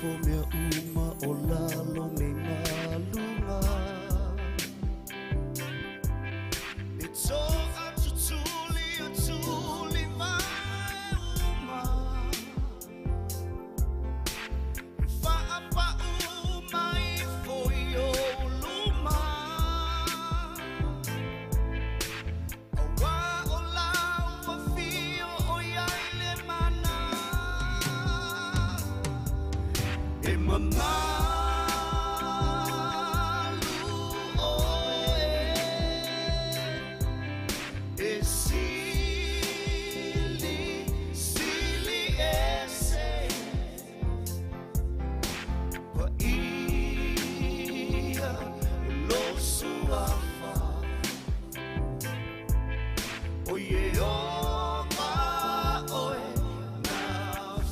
ifo mea uma o lalo nei maluga. E to'a tutuli o tuli vae uma. E fa'apa'u mai ifo i ou luma. Auā o lau afio o iai le mana. E mamalu oe, e sili, sili ese, paia lou suafa, o Ieova oe na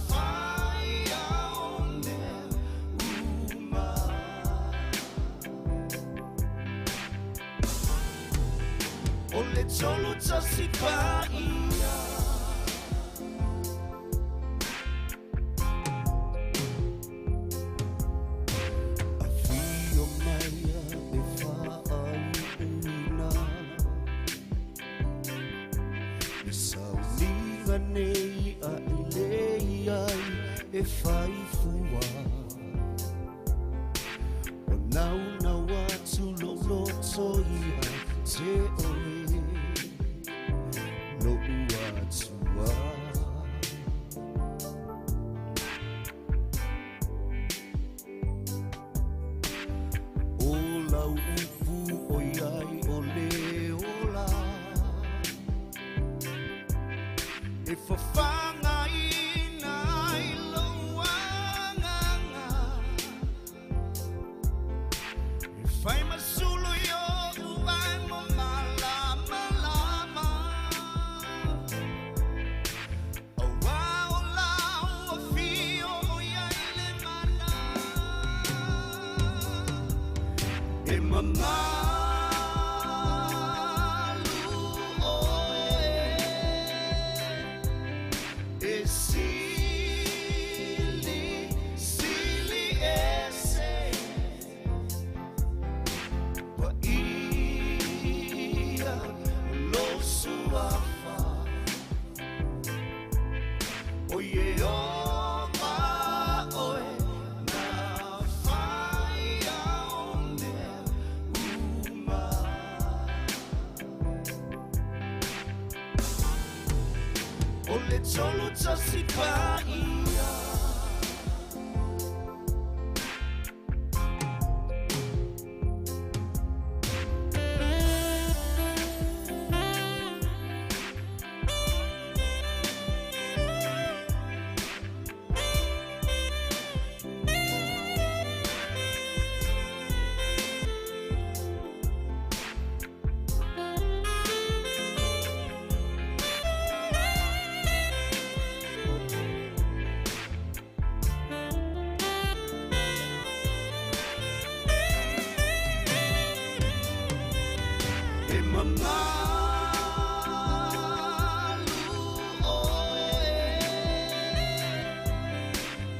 faia o mea uma. O le tolu tasi paia. Afio maia e faauuina le sauniga nei a lelei ai e faifua. Ua naunau atu lou loto ia te oe, lo'u Atua. O lau upu ʻoiai o le ola, e fafagaina ai lou agaga. E fai masulu i o'u ai ma malamalama. Auā o lau afio o iai le mana. E mamalu oe, e sili, sili ese, paia lou suafa, o Ieova oe na faia o mea uma. O le tolu tasi paia. E mamalu oe,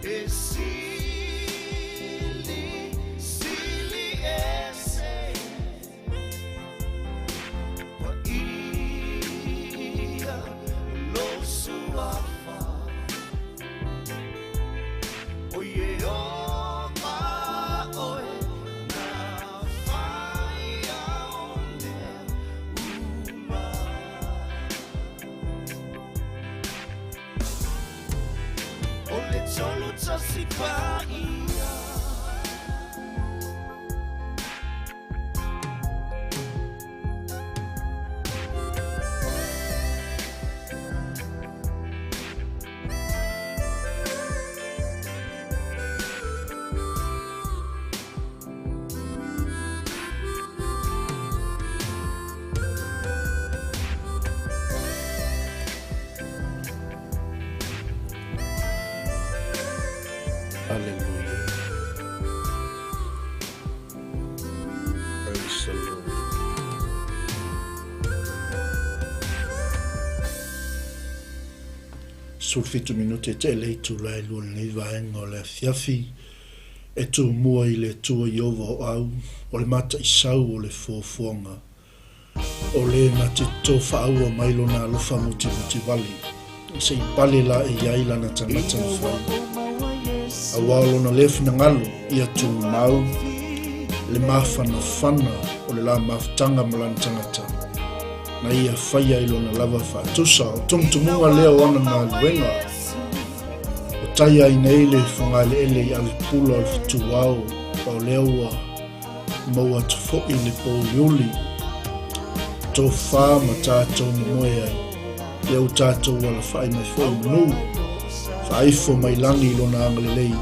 e sili, sili ese, paia lou suafa, o Ieova oe na faia o mea uma. O le tolu tasi paia. Hallelujah. Praise the Lord. 17 minute te le itula e lua lenei vaega o le afiafi e tumua i le Atua Ieova o au, o le mataisau o le foafoaga, o le na te tofaaua mai lona alofa mutimutiwale, se i pale la e i ai lana tagata na fai. Aua o lona lea finagalo ia tumau le mafanafana o le la mafutaga ma lana tagata, na ia faia i lona lava faatusa o tumutumuga lea o ana galuega. O tai ai nei le fogaeleele i Alepula o le fetuao, a o lea ua maua atu foi le pouliuli, tofa ma tatou momoe ai, ia ua tatou alafai mai foi i manu, faaifo mai lagi i lona agalelei,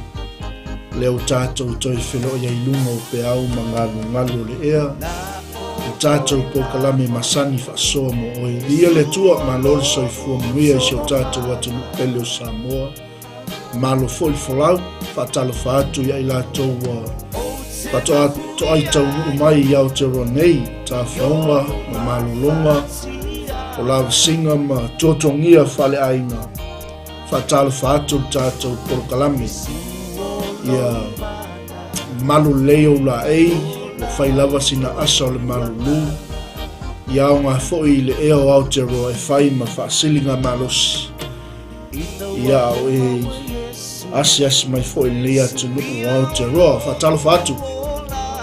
lea ua tatou toe feloai ai i luga o peau ma galugalu o le ea, o tatou polokalame masani faasoa mo oe. Viia le Atua, malo le soifua manuia i si o tatou atunuu pele o Samoa. Malo foi le folau, faatalofa atu ia i latou ua faatoa toai taunuu mai i Aotearoa nei, tafaoga ma malologa, o lavasiga ma tuatuagia faaleaiga. Faatalofa atu le tatou polokalame ia malu lelei ou laei, ua fai lava sina asa o le malulu, ia aoga foi i le ea o Aotearoa e fai ma faasiliga malosi. Ia a o e asiasi mai foi i lenei atunuu o Aotearoa. Faatalofa atu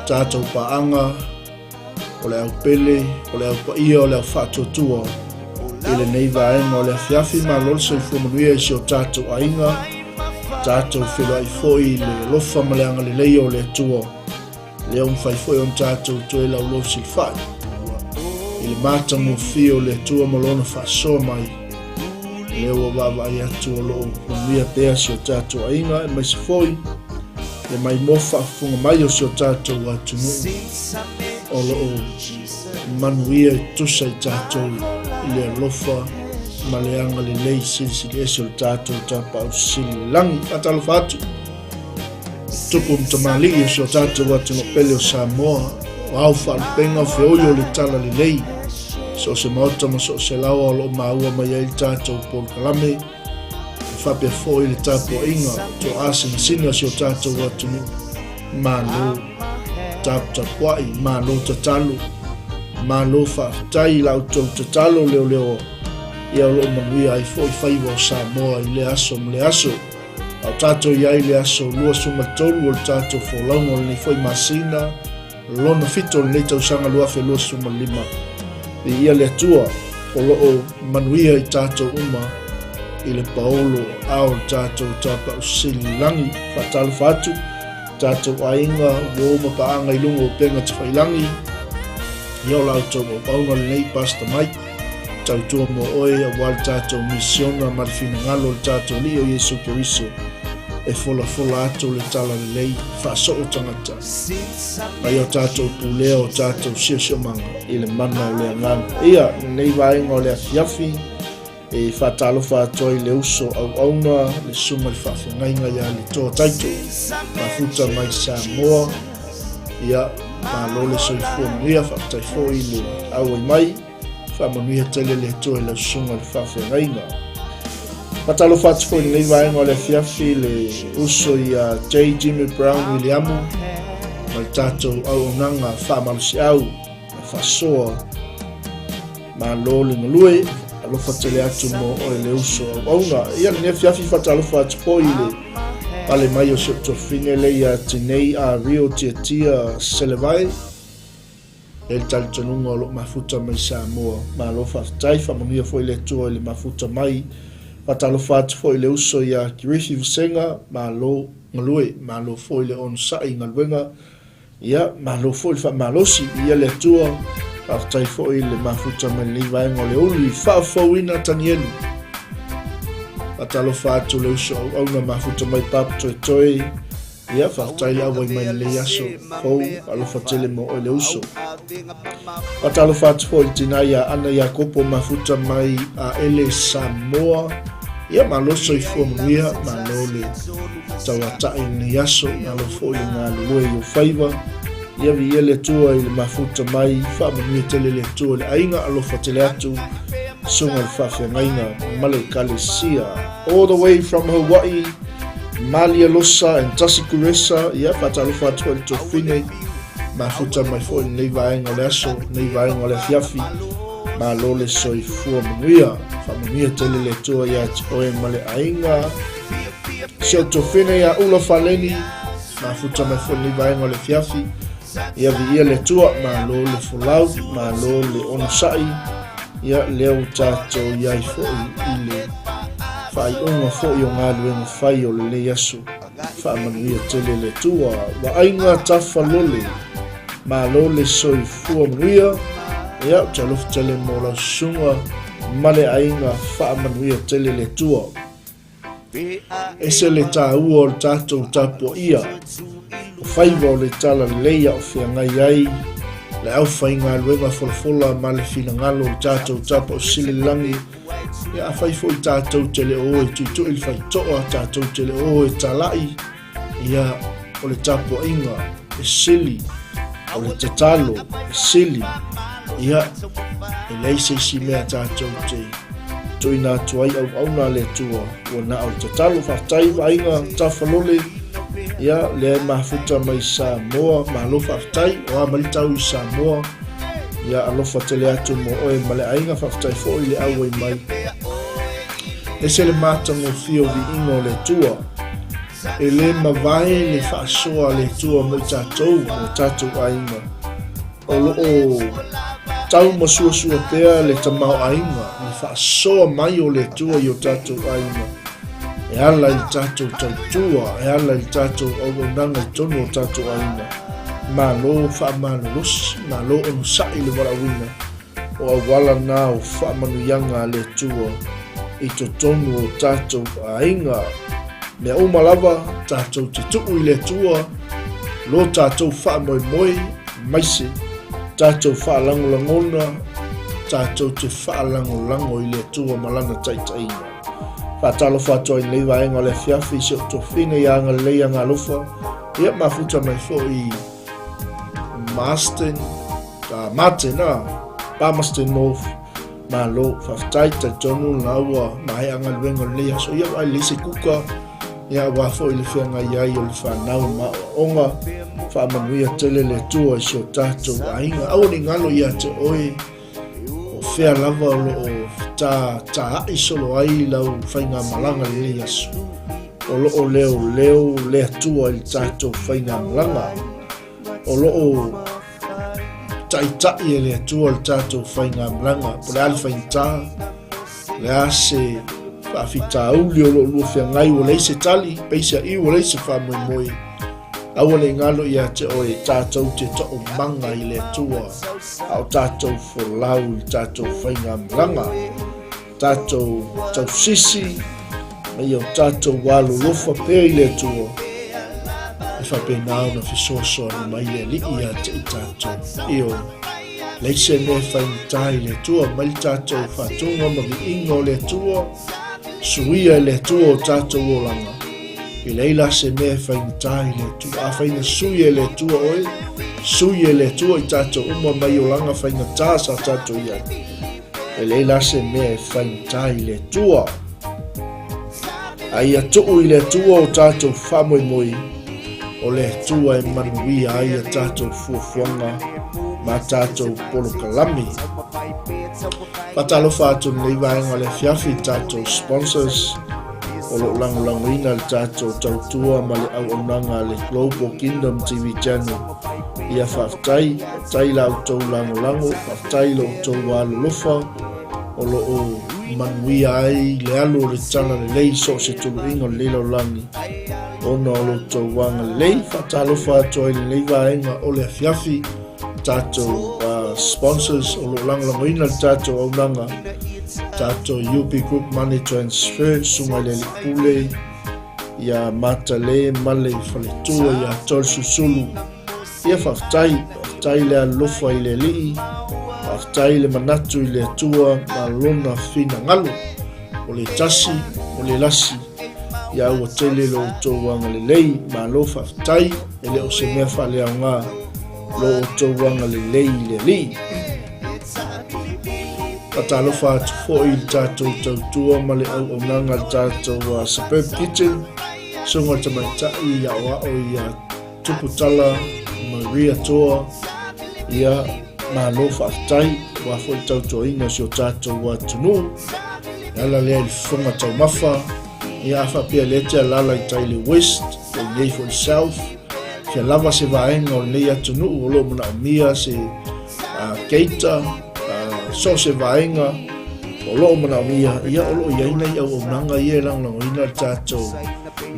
tatou paaga o le au pele, o le au paia, o le au faatuatua i lenei vaega o le afiafi. Malo le soifua manuia i si o tatou aiga, tatou feloai foi i le alofa ma le agalelei o le Atua. Lea ua mafai foi ona tatou toe laulou silafai i le matagofie o le Atua ma lona faasoa mai. Lea ua vaavaai atu o lo o manuia pea si o tatou aiga, aemaise foi le maimoa faafofoga mai o si o tatou atunuu o lo o manuia e tusa i tatou i le alofa ma le agalelei silisili ese o le tatou Tapaau Sili i le lagi. Faatalofa atu Tupu ma tamalii o si o tatou atunuu pele o Samoa, o ao faalupega o feoi o le Talalelei, so o se maota ma so o se laoa o lo o maua mai ai le tatou polokalame, e faapea foi le tapuaiga toasinasina o si o tatou atunuu. Malo taputapuai, malo tatalo, malo faafetai i la outou tatalo leoleoa, ia o lo o manuia ai foi faiva o Samoa i lea aso ma lea aso. A o tatou i ai i le aso 23 o le tatou folauga o lenei foi masina, lona fito o lenei tausaga 2025. Viia le Atua o lo o manuia i tatou uma i le paolo a o le tatou Tapaau Sili i le lagi. Faatalofa atu tatou aiga, uo ma paaga i luga o upega tafailagi. Ia o la outou auauna lenei, Pastor Mike. Tautua mo oe aua le tatou misiona ma le finagalo o le tatou Alii o Iesu Keriso e folafola atu le Talalelei faasoo tagata mai o tatou pulea o tatou siosiomaga i le mana o le Agaga. Ia, lenei vaega o le afiafi e faatalofa atu ai le uso auauna, le susuga i le faafeagaiga ia Letoa Taito, mafuta mai Samoa. Ia, malo le soifua manuia, faafetai foi le auai mai. Faamanuia tele le Atua i lau susuga i le faafeagaiga. Faatalofa atu foi i lenei vaega o le afiafi le uso ia J. Jimmy Brown Williamu ma le tatou auaunaga faamalosiau ma faasoa. Malo le galue, alofa tele atu mo oe le uso auauna. Ia lenei afiafi faatalofa atu foi i le pale mai o si ou tuafafine le ia Tinei a Rio Tiatia Selevai. E le talitonuga o lo o mafuta mai Samoa. Malo faafetai, faamanuia foi le Atua i le mafuta mai. Faatalofa atu foi i le uso ia Kirifi Vasega, malo galue, malo foi le onosai i galuega, ia malo foi le faamalosi, viia le Atua. Faafetai foi i le mafuta mai lenei vaega o le ulu i faafouina Tanielu. Faatalofa atu le uso auauna mafuta mai Papa Toetoe, Ia, faafetai le auai mai lenei aso fou, alofa tele mo oe le uso. Faatalofa atu foi i le tina ia Ana Iakopo mafuta mai a Ele Samoa. Ia, malo soifua manuia, malo le tauatai i lenei aso, malo foi le galulue i ou faiva. Ia, viia le Atua i le mafuta mai, faamanuia tele le Atua i le aiga, alofa tele atu. Susuga i le Faafeagaiga ma le Ekalesia. All the way from Hawaii, Malia Losa and Tasi Kuresa, ia, faatalofa atu foi i le Tofine, mafuta mai foi i lenei vaega o le aso, lenei vaega o le afiafi, malo le soifua manuia, faamanuia tele le Atua ia te oe ma le aiga. Si ou Tofine ia Ula Faleni, mafuta mai foi i lenei vaega o le afiafi, Ia viia le Atua, malo le folau, malo le onosai, ia lea ua tatou i ai foi i le faaiuga foi o galuega fai o lenei aso. Faamanuia tele le Atua. Vaaiga tafalole, malo le soifua manuia, ia ou te alofa tele mo lau susuga ma le aiga, faamanuia tele le Atua. Ese le tāua o le tatou tapuaia o faiva o le talalelei a o feagai ai le aufaigaluega folafola ma le finagalo o le tatou Tapausili i le lagi. Ia afai foi tatou te le o e tuitui le faitoa, tatou te le o e talai, ia o le tapuaiga e sili, o le tatalo e sili, ia e leai se isi mea tatou te tuuina atu ai auauna a le Atua ua na o le tatalo. Faafetai vaaiga tafalole, ia lea e mafuta mai Samoa, malo faafetai, o a mai le tau i Samoa, ia alofa tele atu mo oe ma le aiga, faafetai foi le auai mai. Ese le matagofie o viiga o le Atua. E le mavae le faasoa a le Atua mo i tatou, mo tatou aiga. O lo o tau masuasua pea le tamaoaiga, le faasoa mai o le Atua i o tatou aiga. E ala i le tatou tautua, e ala i le tatou auaunaga i totonu o tatou aiga. Malo faamalolosi, malo onosai le valaauina. O auala na o faamanuiaga a le Atua i totonu o tatou aiga. Mea uma lava tatou te tuu i le Atua lo tatou faamoemoe, maise tatou faalagolagona, tatou te faalagolago i le Atua ma Lana taitaiga. Faatalofa atu ai i lenei vaega o le afiafi i si ou tofiga ia Agalelei Agalofa, ia mafuta mai foi Marston, Martin, Palmerston North, malo, faafetai, talitonu la ua maea galuega o lenei aso, ia vaai lelei se kuka, ia aua foi le feagai ai o le fanau ma aoaoga, faamanuia tele le Atua i si o tatou aiga, aua ne i galo ia te oe, o fea lava o lo o taai solo ai lau faigamalaga i lenei aso, o lo o leoleo le Atua i le tatou faigamalaga, o lo o taitai e le Atua le tatou faigamalaga, po o le a le faigata, le a se faafitauli o lo o lua feagai ua leai se tali, peiseai ua leai se faamoemoe, aua ne i galo ia te oe tatou te toomaga i le Atua, a o tatou folau i le tatou faigamalaga, tatou tausisi ma ia o tatou alolofa pea i le Atua, e faapena ona fesoasoani mai le Alii ia te i tatou. Ioe. Leai se mea e faigata i le Atua, mai le tatou faatuga ma viiga o le Atua, suia e le Atua o tatou olaga. E leai la se mea e faigata i le Atua. Afai na sui e le Atua oe, sui e le Atua i tatou uma mai olaga faigata sa tatou i ai. E leai la se mea e faigata i le Atua. A ia tuu i le Atua o tatou faamoemoe, o le Atua e manuia ai a tatou fuafuaga ma tatou polokalame. Faatalofa atu lenei vaega o le afiafi i tatou sponsors o lo o lagolagoina le tatou tautua ma le auaunaga a le Global Kingdom TV Channel. Ia faafetai, faafetai la outou lagolago, faafetai lo outou alolofa o lo o manuia ai le alu o le talalelei i so o se tuluiga o lenei lalolagi ona o lo outou agalelei. Faatalofa atu ai i lenei vaega o le afiafi tatou sponsors o lo o lagolagoina le tatou auaunaga, tatou UB Group Money Transfer, Susuga i le Alii Pule, ia Matale ma le Faletua ia Tolesusulu. Ia faafetai, faafetai le alolofa i le Alii, faafetai le manatu i le Atua ma lona finagalo. O le tasi, o le lasi, ia ua tele lo outou agalelei, malo faafetai, e le o se mea faaleaoga lo outou agalelei i le Alii. Faatalofa atu foi i le tatou tautua ma le auaunaga a le tatou Suburb Kitchen, Susuga i le Tamaitai Aoao ia Tuputala Maria Toa, ia malo faafetai aua foi le tautuaina o si o tatou atunuu. E ala lea i le fofoga taumafa, ia a faapea lea te alala i tai i le West, o i inei foi i le South, fia lava se vaega o lenei atunuu o lo o manaomia se keita, so o se vaega o lo o manaomia, ia o lo o i ai nai auaunaga ia e lagolagoina le tatou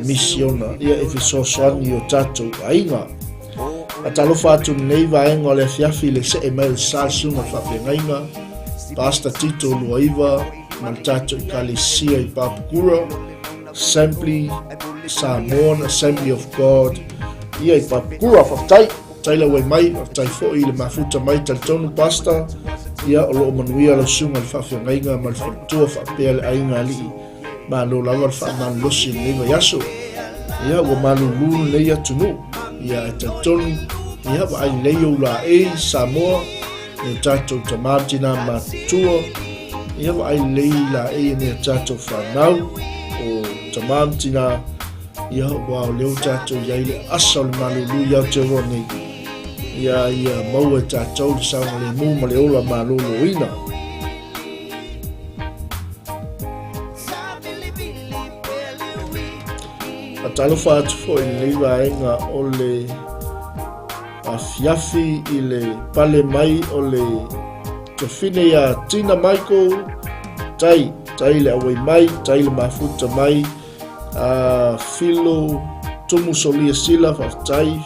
misiona, ia e fesoasoani i o tatou aiga. Faatalofa atu i lenei vaega o le afiafi i le see mai o le sa susuga o le faafeagaiga, Pastor Tito Luaiva ma le tatou Ekalesia i Papakura, Assembly, Samoan Assembly of God, ia i Papakura. Faafetai, faafetai lau mai, faafetai foi i le mafuta mai, talitonu Pastor, ia o lo o manuia lau susuga i le faafeagaiga ma le faletua faapea le aiga alii. Malo lava le faamalolosi i lenei vaiaso. Ia, ua malulu lenei atunuu. Ia, e talitonu, ia, vaai lelei ou laei, Samoa, e o tatou tama ma tinā matutua. Ia, vaai lelei laei e nai a tatou fanau, o tama ma tinā, ia, aua o lea ua tatou i ai le asa o le malulu i Aotearoa nei. Ia, ia maua e tatou le saogalemu ma le ola maloloina. Faatalofa atu foi i lenei vaega o le afiafi i le pale mai o le tofine ia Tina Michael, tai, tai le auai mai, tai le mafuta mai, a Filo Tumu Solia Sila, faafetai,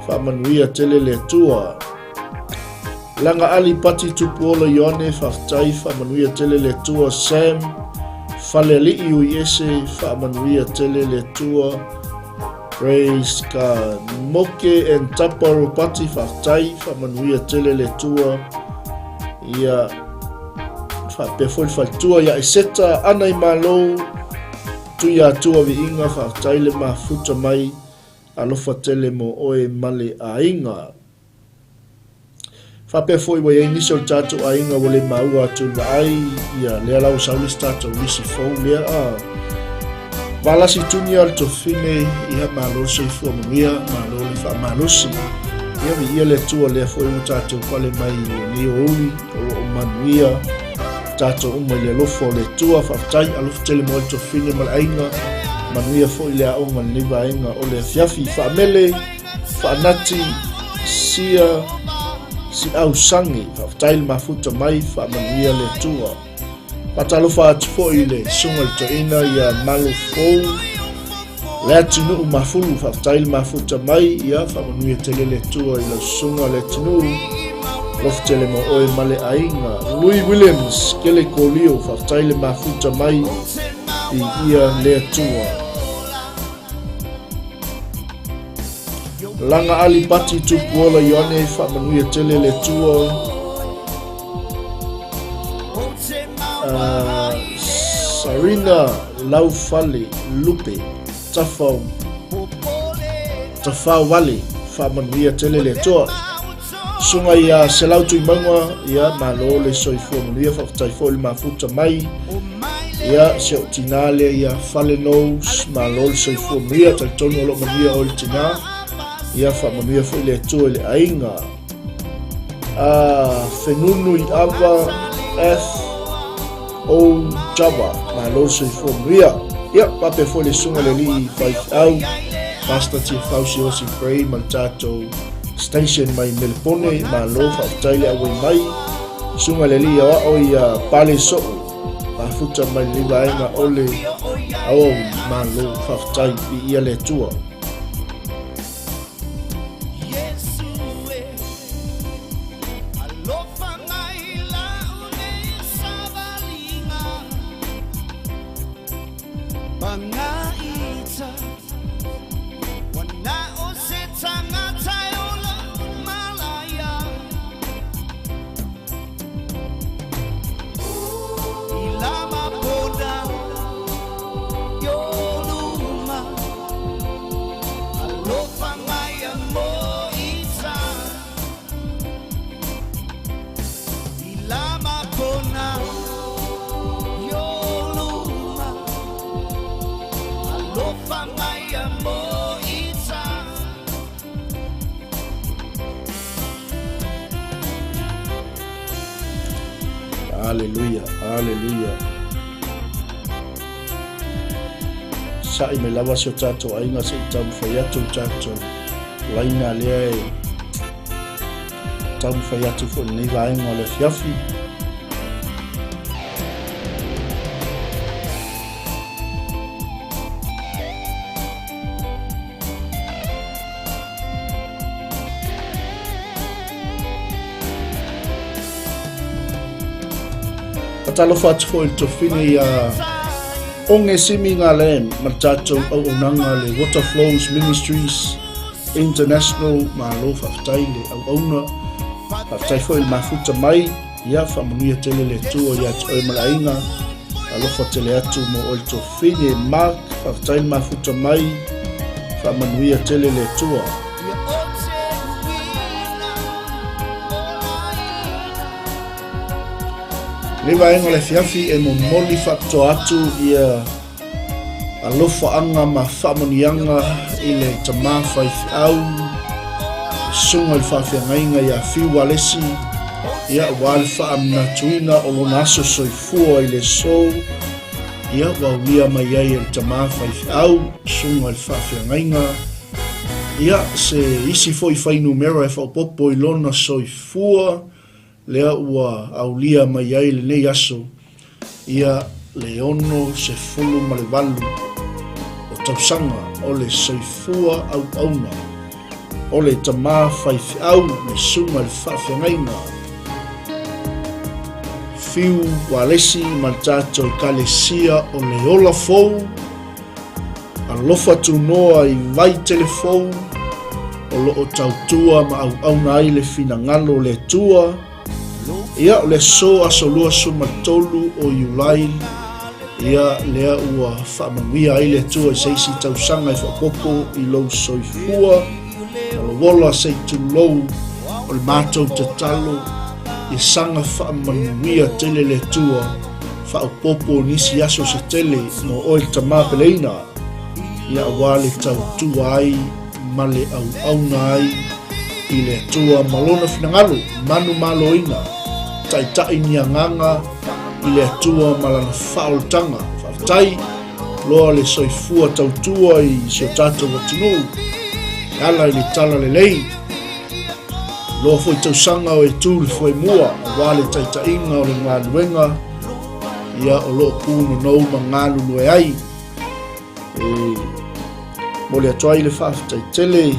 faamanuia tele le Atua. Laga Ali Pati Tupuola Ioane faafetai faamanuia tele le Atua Sam Falealii Uiese faamanuia tele le Atua Praise God Moke and Tapa Ropati faafetai faamanuia tele le Atua ia faapea foi le faletua ia Eseta Ana i Malo Tuiatua Viiga faafetai le mafuta mai alofa tele mo oe ma le aiga. Faapea foi ua i ai nisi o le tatou aiga ua le maua atu i le vaai, ia lea la ua sau le isi tatou lisi fou lea a. Valasi Junior le tofine, ia malo le soifua manuia, malo le faamalosi. Ia viia le Atua lea foi ua tatou pale mai i lenei aoauli, o lo o manuia tatou uma i le alofa o le Atua. Faafetai, alofa tele mo le tofine ma le aiga, manuia foi le aoga i lenei vaega o le afiafi. Faamele! Faanati sia Siausangi, faafetai le mafuta mai, faamanuia le Atua. Faatalofa atu foi i le susuga i le toeaina ia Malo Fou, le atunuu mafulu, faafetai le mafuta mai, ia faamanuia tele le Atua i lau susuga le atunuu. Alofa tele mo oe ma le aiga. Louis Williams, Kele Kolio, faafetai le mafuta mai, viia le Atua. Laga Ali Pati Tupuola Ioane faamanuia tele le Atua. Sarina Laufale Lupe Tafau Tafauale faamanuia tele le Atua. Susuga ia Selau Tuimauga, ia malo le soifua manuia, faafetai foi le mafuta mai. Ia si ou tinā lea ia Fale Nous, malo le soifua manuia, talitonu o lo o manuia oe le tinā. Ia faamanuia foi le Atua i le aiga. Fenunu i Ava F O Java, malo le soifua manuia. Ia, faapea foi le susuga i le alii faifeau, Pastor Tiafau Siaosi Gray ma le tatou Station mai Melepone, malo faafetai le auai mai. Susuga i le alii aoao ia Pale Soo, mafuta mai lenei vaega o le aoauli, malo faafetai, viia le Atua. Aleluia, aleluia. Sa'i mai lava si o tatou aiga se i taumafai atu le tatou laina lea e taumafai atu foi lenei vaega o le afiafi. Faatalofa atu foi i le tofine ia Onge Simi Ngale ma le tatou auaunaga le Water Flows Ministries International. Malo faafetai le auauna, faafetai foi i le mafuta mai. Ia faamanuia tele le Atua ia te oe ma le aiga. Alofa tele atu mo oe le tofine Mark, faafetai le mafuta mai, faamanuia tele le Atua. Lenei vaega o le afiafi e momoli faapitoa atu ia alofaaga ma faamanuiaga i le tamā faifeau, susuga i le faafeagaiga ia Fiu Alesi, ia aua le faamanatuina o lona aso soifua i le aso, ia ua aulia mai ai e le tamā faifeau, susuga i le faafeagaiga, ia se isi foi fuainumera e faaopoopo i lona soifua, lea ua aulia mai ai lenei aso, ia le 68 o tausaga o le soifua auauna o le tamā faifeau le susuga i le faafeagaiga Fiu Ualesi ma le tatou Ekalesia o le Ola Fou, Alofa Tunoa i Vaitele Fou, o lo o tautua ma auauna ai le finagalo o le Atua. Ia, o le aso, aso 23 o Iulai, ia, lea ua faamanuia ai le Atua i se isi tausaga e faaopoopo i lou soifua, ma lou ola se i tulou. O le matou tatalo, ia saga faamanuia tele le Atua, faaopoopo nisi aso se tele mo oe le tama peleina, ia aua le tautua ai ma le auauna ai i le Atua ma lona finagalo manumaloina, taitai ni agaga i le Atua ma lana faaolataga. Faafetai loa le soifua tautua i si o tatou atunuu e ala i le talalelei. Loa foi tausaga o e tu le foemua aua le taitaiga o le galuega ia o lo o punonou ma galulue ai. E momoli atu ai le faafetai tele i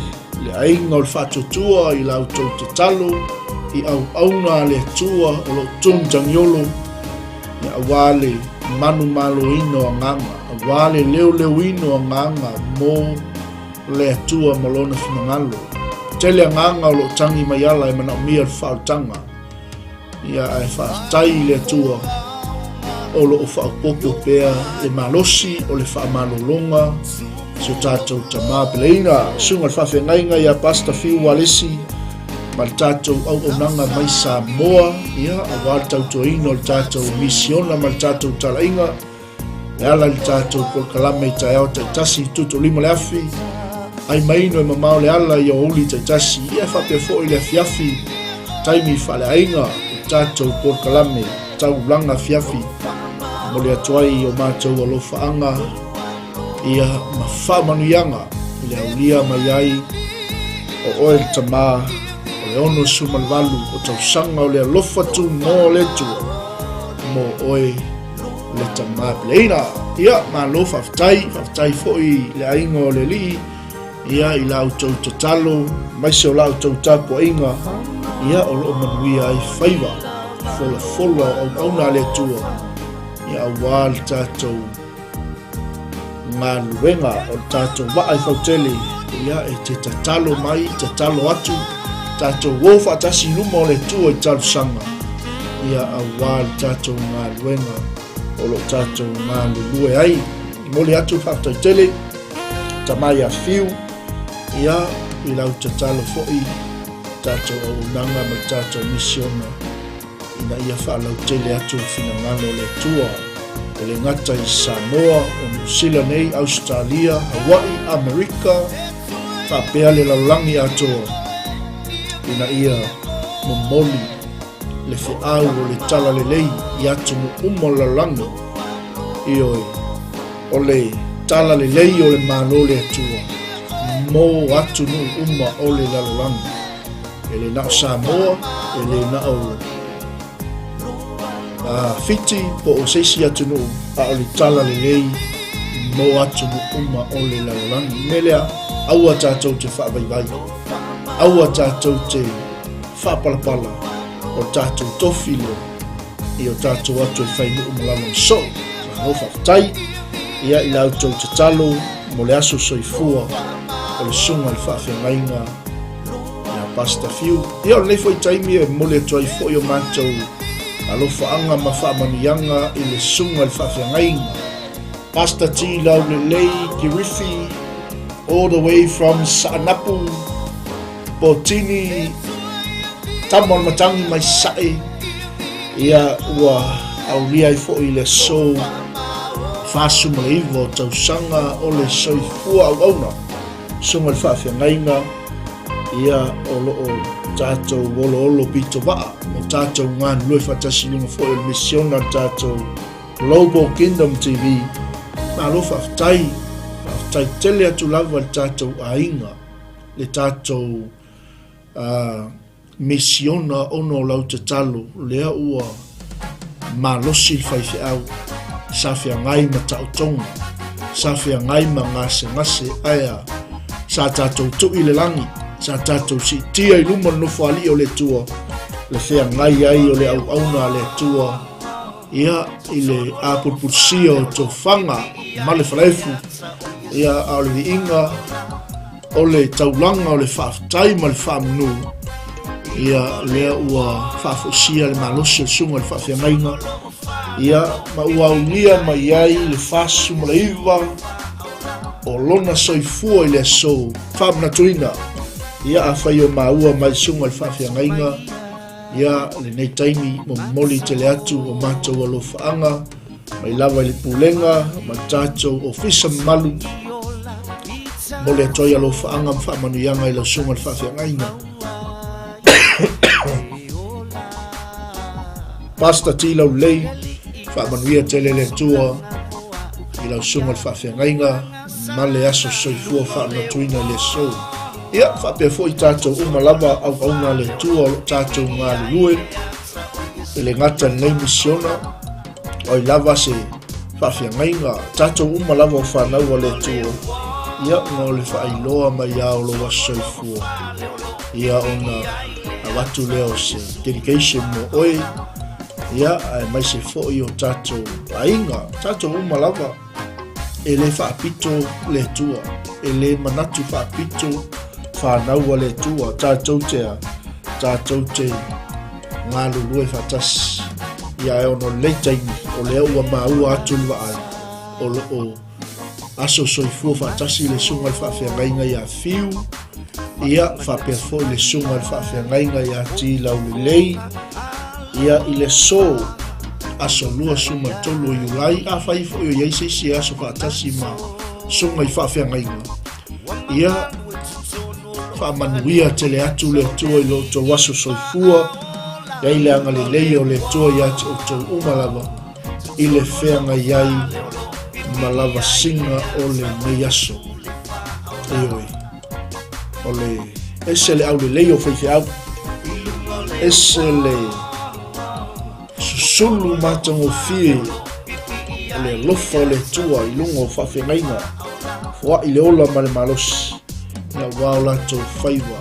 le aiga o le faatuatua i la outou tatalo i auauna a le Atua o lo o tunu tagiolo ia aua le manumaloina o agaga, aua le leoleoina o agaga mo le Atua ma lona finagalo. Tele agaga o lo o tagi mai ala e manaomia le faaolataga. Ia ae faafetai i le Atua o lo o faaopoopo pea le malosi o le faamalologa si o tatou tama peleina, susuga i le faafeagaiga ia Pastor Fiu Ualesi ma le tatou auaunaga mai Samoa, ia aua le tautuaina o le tatou misiona ma le tatou talaiga. E ala i le tatou polokalame i taeao taitasi i tutu lima le afi, ai maino e mamao le ala i aoauli taitasi, ia e faapea foi le afiafi taimi faaleaiga i tatou polokalame taulaga afiafi. Momoli atu ai o matou alofaaga ia ma faamanuiaga i le aulia mai ai o oe le tamā o le 68 o tausaga o le alofa tunoa o le Atua mo oe le tama peleina. Ia, malo faafetai, faafetai foi i le aiga o le Alii, ia i la outou tatalo, aemaise o la outou tapuaiga, ia o lo o manuia ai faiva, folafola o auauna a le Atua, ia aua le tatou galuega o le tatou vaa i fautele, ia e te tatalo mai, tatalo atu, tatou o faatasi i luma o le Atua i talosaga, ia aua le tatou galuega o lo o tatou galulue ai. Momoli atu le faafetai tele, tama ia Fiu, ia i lau tatalo foi, tatou auaunaga ma le tatou misiona, ina ia faalautele atu le finagalo o le Atua, e le gata i Samoa, o Niu Sila nei, Ausetalia, Hawaii, Amerika, faapea le lalolagi atoa, ina ia momoli. Le feau o le Talalelei i atunuu uma o le lalolagi. Ioe, o le Talalelei o le Malo o le Atua mo atunuu uma o le lalolagi. E le na o Samoa, e le na o Fiti po o se isi atunuu, a o le Talalelei mo atunuu uma o le lalolagi. I mea lea, aua tatou te faavaivai, aua tatou te faapalapala o le tatou tofi lea i o tatou atu e fai nuu ma lava ma soo. Malo faafetai ia i la outou tatalo mo le aso soifua o le susuga i le faafeagaiga ia Pastor Fiu. Ia o lenei foi taimi e momoli atu ai foi o matou alofaaga ma faamanuiaga i le susuga i le faafeagaiga Pastor T. Laulelei Kirifi all the way from Saanapu Potini tama o le matangi mai Sasae ia ua aulia ai foi le aso 49 o tausaga o le soifua auauna susuga i le faafeagaiga ia o lo o tatou oloolo pito vaa o tatou galulue faatasi i luga foi o le misiona a le tatou Global Kingdom TV. Malo faafetai, faafetai tele atu lava i le tatou aiga le tatou misiona ona o lau tatalo lea ua malosi le faifeau sa feagai ma taotoga, sa feagai ma gasegase ae a sa tatou tui i le lagi, sa tatou siitia i luma o le Nofoalii o le Atua le feagai ai o le auauna a le Atua ia i le apulupulusia o tofaga ma le falaefu ia a o le viiga o le taulaga o le faafetai ma le faamanu ia lea ua faafoisia le malosi o le susuga i le faafeagaiga ia ma ua aulia mai ai le 49 o lona soifua i le aso faamanatuina ia afai o maua mai susuga i le faafeagaiga Ia lenei taimi momoli tele atu o matou alofaaga mai lava i le pulega ma le tatou ofisa mamalu momoli atu ai alofaaga ma faamanuiaga i lau susuga i le faafeagaiga Pastor T. Laulelei, faamanuia tele le Atua i lau susuga i le faafeagaiga ma le aso soifua faamanatuina i le aso. Ia, faapea foi tatou uma lava auauna a le Atua o lo o tatou galulue e le gata i lenei misiona, o ai lava se faafeagaiga, tatou uma lava o fanau a le Atua, ia, ona o le faailoa mai lava o lou aso soifua, ia, ona avatu lea o se dedication mo oe, ia, aemaise foi o tatou aiga, tatou uma lava. E le faapito le Atua, e le manatu faapito fanau a le Atua, tatou te a, tatou te galulue faatasi. Ia e ono lelei taimi, o lea ua maua atu le vaai, o lo o aso soifua faatasi le susuga i le faafeagaiga ia Fiu, ia faapea foi le susuga i le faafeagaiga ia Ti Laulelei, ia i le aso aso 23 o Iulai, afai foi o i ai se isi aso faatasi ma susuga i faafeagaiga, ia faamanuia tele atu le Atua i lo outou aso soifua, i ai le agalelei o le Atua ia te outou uma lava i le feagai ai ma lavasiga o lenei aso. Ioe. O le ese le aulelei o faifeau, ese le susulu matagofie o le alofa o le Atua i luga o faafeagaiga, foai le ola ma le malosi, aua o latou faiva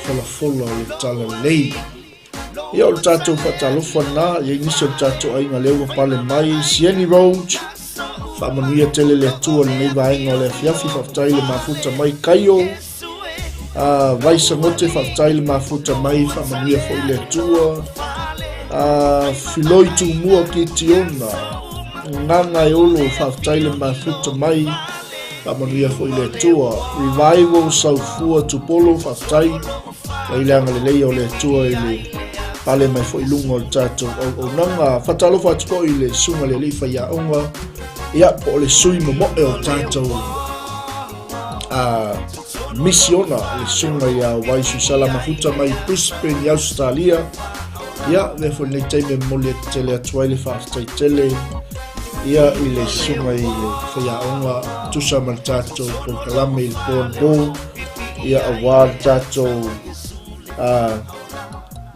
folafola o le talalelei. Ia o le tatou faatalofa lena, i ai nisi o le tatou aiga lea ua pale mai, Sieni Road, faamanuia tele le Atua i lenei vaega o le afiafi, faafetai le mafuta mai Kaio, Vai Sagote, faafetai le mafuta mai, faamanuia foi le Atua, Filoi Tumua Kitiona, Gagaeolo, faafetai le mafuta mai, faamanuia foi le Atua, Revival Saufua Tupolo, faafetai, Mai le agalelei o le Atua i le pale mai foi luga o le tatou auaunaga. Faatalofa atu foi i le susuga i le alii faiaoga, ia, po o le sui momoe o tatou misiona, le susuga ia Waisu Salamafuta mai Brisbane i Australia. Ia, avea foi lenei taimi e momoli atu tele atu ai le faafetai tele ia i le susuga i le faiaoga tusa ma le tatou polokalame i le po anapo, ia aua le tatou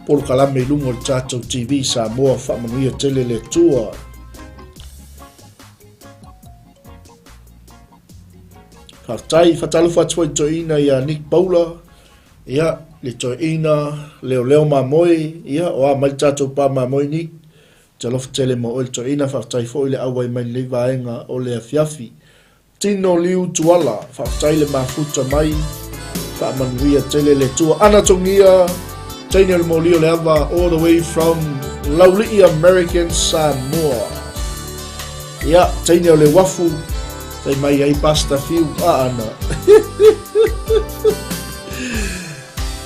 polokalame i luga o le tatou TV Samoa. Faamanuia tele le Atua. Faafetai, faatalofa atu foi i toeaina ia Nick Bowler, ia, le toeaina leoleo mamoe, ia, o a mai le tatou pa mamoe Nick, talofa tele mo oe le toeaina, faafetai foi le auai mai lenei vaega o le afiafi. Tino Liu Tuala, faafetai le mafuta mai, faamanuia tele le Atua. Ana Togia, teine o le moli o le ava, all the way from Laulii American Samoa. Ia, teine o le uafu, fai mai ai Pastor Fiu, a ana.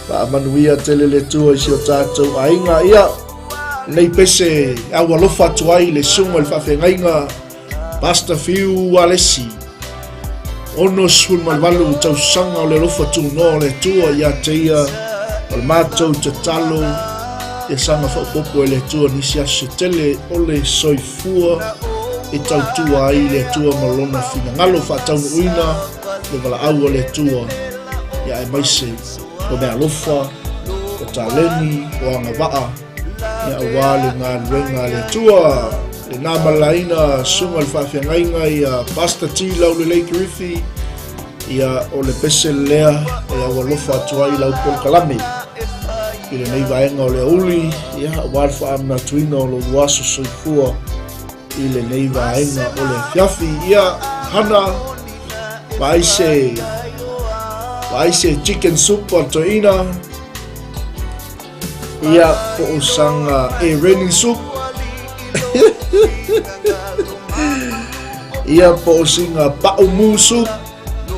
Faamanuia tele le Atua i si o tatou aiga. Ia, lenei pese au alofa atu ai le susuga i le faafeagaiga Pastor Fiu Alesi, 68 tausaga o le alofa tunoa o le Atua ia te ia, o le matou tatalo ia saga faaopoopo e le Atua nisi aso se tele o le soifua e tautua ai le Atua ma lona finagalo faataunuuina le valaau a le Atua ia aemaise o meaalofa, o taleni, o agavaa ia aua le galuega a le Atua. Le na malaina susuga i le faafeagaiga ia Pastor T. Laulelei Kirifi, ia o le pese lea e aualofa atu ai lau polokalame i lenei vaega o le auli, ia aua le faamanatuina o lou aso soifua i lenei vaega o le afiafi. Ia Hana, vaai se vaai se chicken soup a toeaina, Ia, po o sanga e raining soup. Ia, po o singa pa'u mu soup.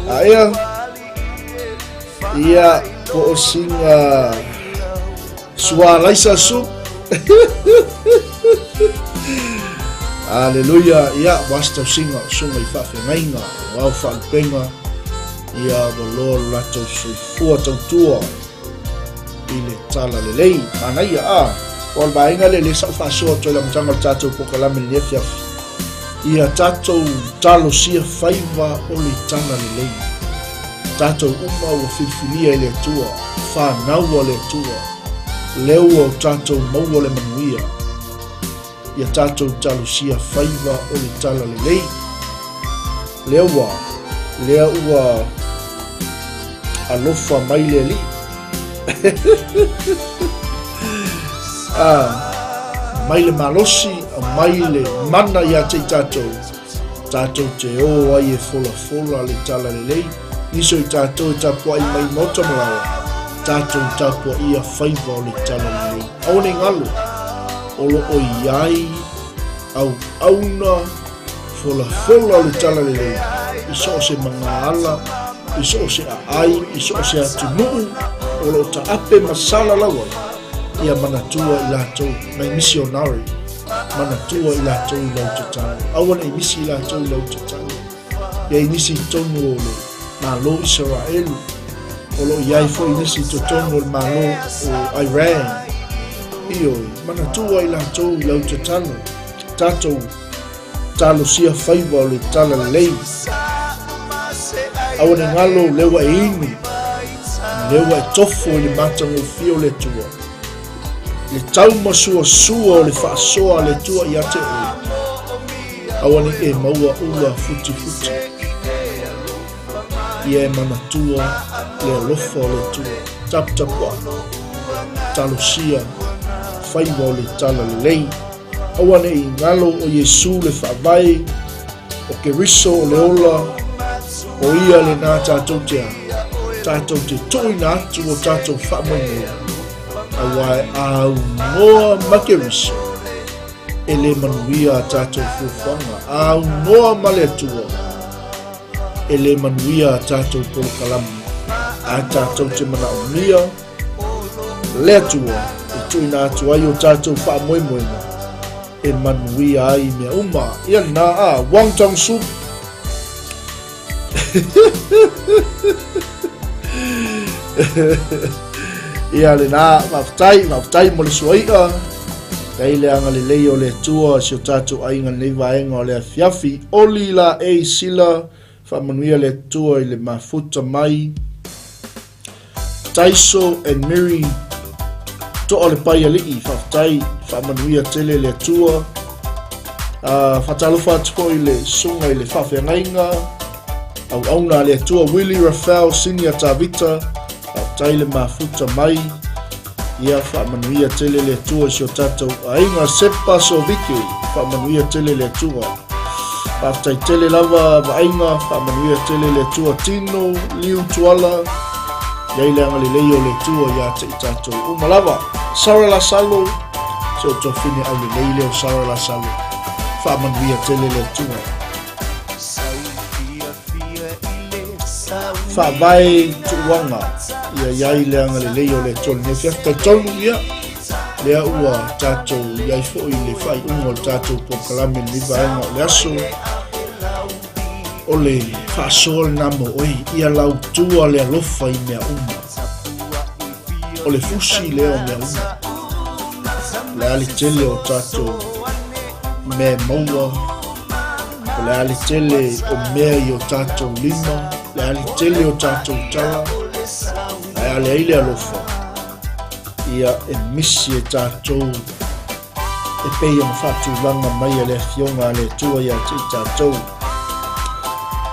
A ia. Ia, po o singa sualaisa soup. Aleluia. Ia, wasta singa o sunga i whaafengaiga, o au whaalupenga. Ia, ua loa lo latou soifua tautua. i le tala lelei. Manaia, a, o le vaega lea lea sa ou faasoa atu ai i le amataga o le tatou polokalame i lenei afiafi. Ia tatou talosia faiva o le tala lelei. Tatou uma ua filifilia e le Atua, fanau a le Atua, lea ua o tatou maua le manuia. Ia tatou talosia faiva o le tala lelei. Lea ua, lea ua alofa mai le Alii. Ah, mai le malosi, mai le mana ia te i tatou, tatou te o ai e folafola le tala lelei. Nisi o i tatou e tapuai mai maota ma laoa, tatou tapuaia faiva o le tala lelei. Aua ne i galo, o lo o i ai auauna folafola o le talalelei i so o se magaala, i so o se aai, i so o se atunuu o lo o taape ma salalau ai, ia manatua i latou nai misionari, manatua i latou i lau tatalo. Aua ne i misi i latou i lau tatalo. Ia i nisi i totonu o le Malo Isaraelu, o lo o i ai foi nisi i totonu o le Malo o Iran. Ioe, manatua i latou i lau tatalo, tatou talosia faiva o le talalelei. Aua ne galo lea ua e inu, lea ua e tofo i le matagofie o le Atua. Le taumasuasua o le faasoa a le Atua ia te oe. Aua ne i e maua ula futifuti. Ia e manatua le alofa o le Atua. Taputapuai, talosia faiva o le talalelei. Aua ne i galo o Iesu le faavae, o Keriso o le ola, o ia lena tatou te a, tatou te tuuina atu o tatou faamoemoe, aua e aunoa ma Keriso, e le manuia a tatou fuafuaga, aunoa ma le Atua, e le manuia a tatou polokalame, a tatou te manaomia, le Atua e tuuina atu ai o tatou faamoemoega e manuia ai mea uma. Ia lena a, Wong Tong Soup. Ia lena, faafetai, faafetai mo le suai'a. Iai le agalelei o le Atua i si o tatou aiga i lenei vaega o le afiafi. Oli la ei sila, faamanuia le Atua i le mafuta mai. Taiso and Mary Toa le pai alii, faafetai, faamanuia tele le Atua. Faatalofa atu foi i le susuga i le faafeagaiga, auauna a le Atua Willie Raphael Senior Tavita, faafetai le mafuta mai. Ia faamanuia tele le Atua i si o tatou aiga Sepa Sovike, faamanuia tele le Atua. Faafetai tele lava vaaiga, faamanuia tele le Atua Tino, Liu Tuala, iai le agalelei o le Atua ia te i tatou uma lava. Sara Lasalo, se o tofine aulelei lea o Sara Lasalo, faamanuia tele le Atua. Faavae tuuaga ia iai le agalelei o le Atua i lenei afiafi. Talitonu ia, lea ua tatou iai foi le faaiuga o le tatou polokalame i lenei vaega o le aso. O le faasoa lena mo oe, ia lautua le alofa i mea uma. O le fusi lea o mea uma. O le a le tele o tatou mea e maua, O le a le tele o mea i o tatou lima, le a le tele o tatou tala, ae a leai le alofa, ia e misi e tatou e pei ona faatulaga mai e le Afioga a le Atua ia te i tatou.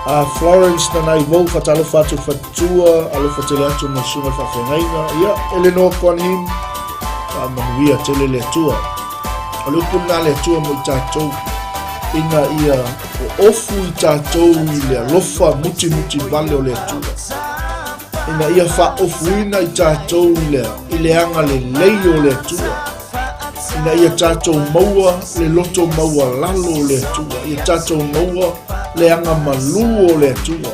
A Florence Nanaivou, faatalofa atu i le faletua, alofa tele atu mo le susuga i le faafeagaiga. Ia, Eleanor Kuan Him, faamanuia tele le Atua. O le upu lena a le Atua mo i tatou, ina ia oofu i tatou i le alofa mutimuti vale o le Atua. Ina ia faaofuina i tatou i le, i le agalelei o le Atua. Ina ia tatou maua le loto maualalo o le Atua. Ia tatou maua le agamalu o le Atua.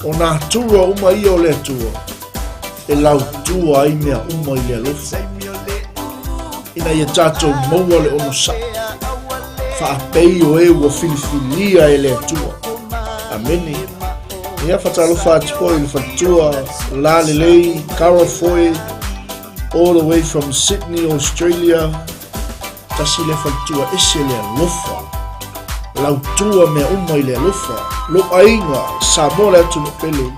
O natura uma ia o le Atua e lautua ai mea uma i le alofa. Ina ia tatou maua le onosai, faapei o e ua filifilia e le Atua. Amene. Ia faatalofa atu foi i le faletua la lelei Carol Foy all the way from Sydney, Australia. Tasi lea faletua ese le alofa. Lautua mea uma i le alofa. Lou aiga, Samoa le atunuu pele.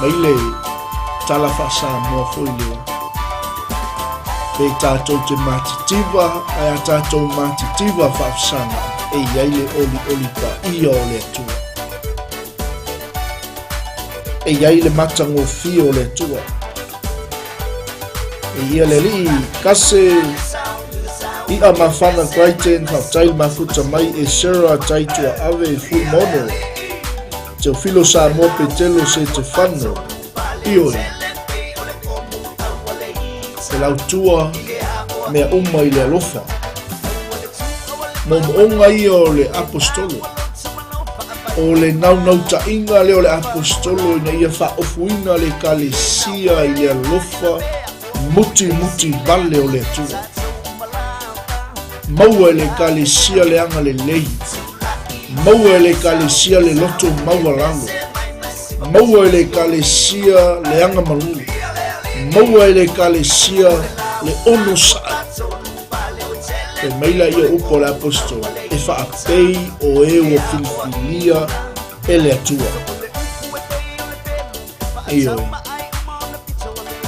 Mai le tala faa-Samoa foi lea. Pe tatou te matitiva, ae a tatou matitiva faafesaga, e i ai le olioli paia o le Atua. E i ai le matagofie o le Atua. E ia le alii kase i'a mafana Crichton, faafetai le mafuta mai e Sarah Taitua Ave Fuimono. Teofilo Samoa Petelo Setefano, Ioe, e lautua mea uma i le alofa. Moomooga ia o le Aposetolo. O le naunautaiga lea o le Aposetolo ina ia faaofuina le Ekalesia i le alofa mutimuti vale o le Atua. Maua e le Ekalesia le agalelei. Maua e le Ekalesia le loto maualalo. Maua e le Ekalesia le agamalu. Maua e le Ekalesia le onosai. Fai mai laia o upu a le Aposetolo, e faapei o e ua filifilia e le Atua. Ioe.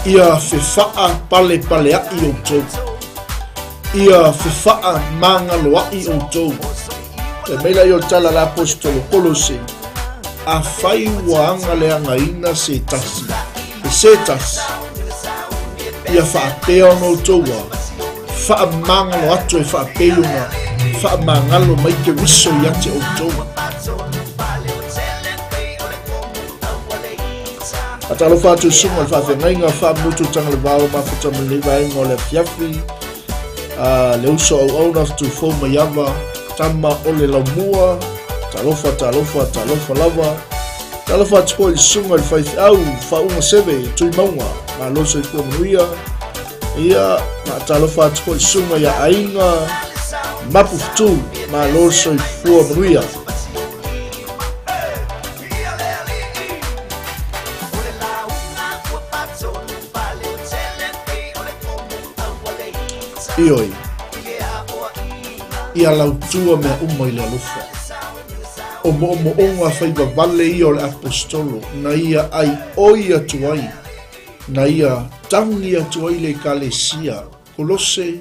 Ia fefaa palepaleaʻi outou. Ia fefaa magaloaʻi outou. Fai mai laia o le tala a le Aposetolo Kolose, Afai ua agaleagaina se tasi, e se tasi, ia faapea ona outou a faamagalo atu e faapei ona faamagalo mai Keriso ia te outou. Faatalofa atu i susuga i le faafeagaiga Faamutu Tagalevao mafuta mai lenei vaega o le afiafi. Le uso auauna Tufou Maiava, tama o le laumua. Talofa, talofa, talofa lava. Talofa atu foi i le susuga i le faifeau Faauga Seve Tuimauga, malo soifua manuia. Ia, faatalofa atu foi i le susuga ia Aiga Mapufutu, malo soifua manuia. Ioe, ia lautua mea uma i le alofa. O moomooga faivavale ia o le aposetolo na ia aioi atu ai, na ia tagi atu ai le Ekalesia Kolose,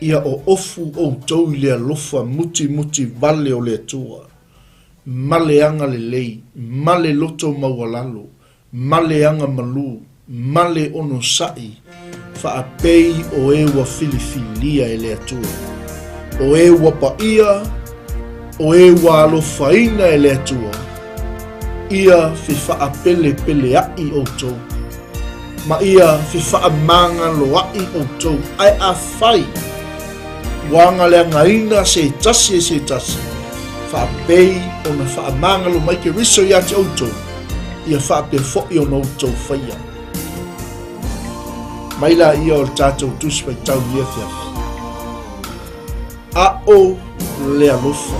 ia oofu outou i le alofa mutimuti vale o le Atua, ma le agalelei, ma le loto maualalo, ma le agamalu, ma le onosai, faapei o e ua filifilia e le Atua. O e ua paia, o e ua alofaina e le Atua, ia fefaapelepealeai outou, ma ia fefaamagaloai outou, ae afai ua agaleagaina se tasi e se tasi, faapei ona faamagalo mai Keriso ia te outou, ia faapea foi ona outou faia. Mai laia o le tatou Tusi Faitau i afiafi. Aʻo le alofa,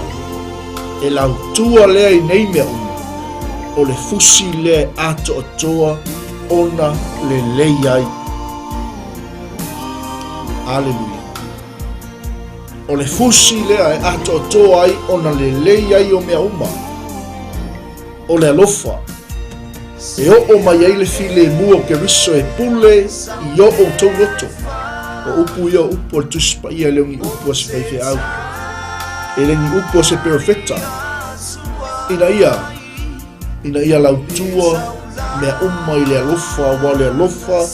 e lautua lea i nei mea uma, o le fusi lea e atoatoa ona lelei ai. Aleluia. O le fusi lea e atoatoa ai ona lelei ai o mea uma. O le alofa, e oo mai ai le filemu o Keriso e pule i o outou loto. O upu ia o upu a le Tusi Paia e le o ni upu a se faifeau, e le ni upu a se perofeta, ina ia, ina ia lautua mea uma i le alofa, aua o le alofa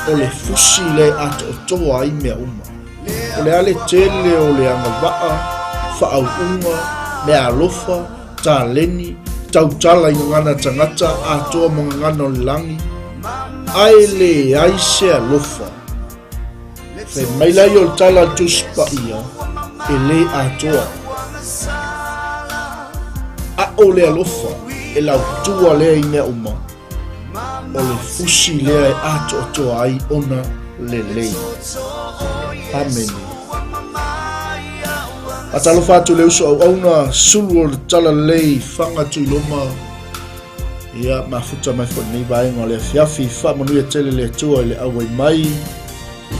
o le fusi lea e atoatoa ai mea uma. O le a le tele o le agavaa, faauuga, meaalofa, taleni, tautala i gagana tagata atoa ma gagana o le lagi, ae leai se alofa. Fai mai la ia o le tala a le Tusi Paia, e lē atoa. Aʻo le alofa e lautua lea i mea uma, o le fusi lea e atoatoa ai ona lelei. Amene. Faatalofa atu le uso auauna sulu o le talalelei Faga Tuiloma. Ia, mafuta mai foi lenei vaega o le afiafi. Faamanuia tele le Atua i le auai mai.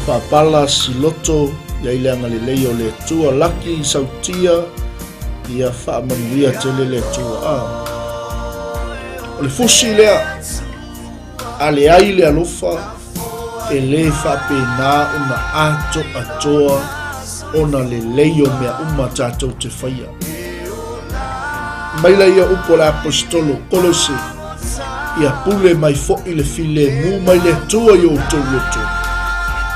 Faapala, Siloto, ia i le agalelei o le Atua. Laki, Sautia, ia faamanuia tele le Atua. Ah. O le fusi lea, a leai le alofa, e lē faapena ona atoatoa ona lelei o mea uma tatou te faia. Mai laia upu a le Aposetolo Kolose, ia pule mai foʻi le filemu mai le Atua i o outou loto,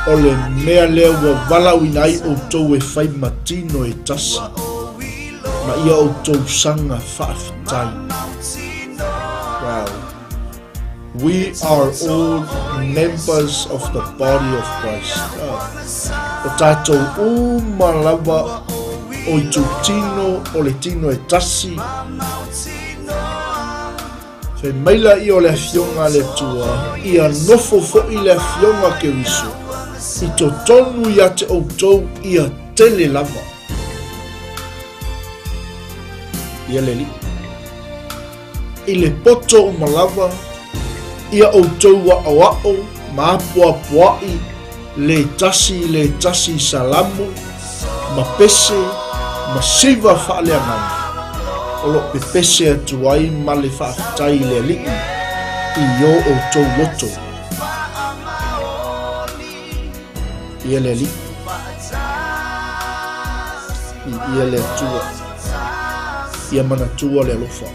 o le mea lea ua valaauina ai outou e fai ma tino e tasi, ma ia outou saga faafetai. Wow. We are all members of the body of Christ. Ah. O tātou uma lava o itutino, o le tino e tasi. Fai mai la ia o le afioga a le Atua, ia nofo foʻi le afioga Keriso i totonu ia te outou ia tele lava. Ia le Alii. I le poto uma lava, ia outou aʻoaʻo ma apoapoaʻi le tasi i le tasi i salamo, ma pese, ma siva faaleagaga, o lo o pepese atu ai ma le faafetai i le Alii i o outou loto. Ia le Alii. Ia le Atua. Ia manatua le alofa.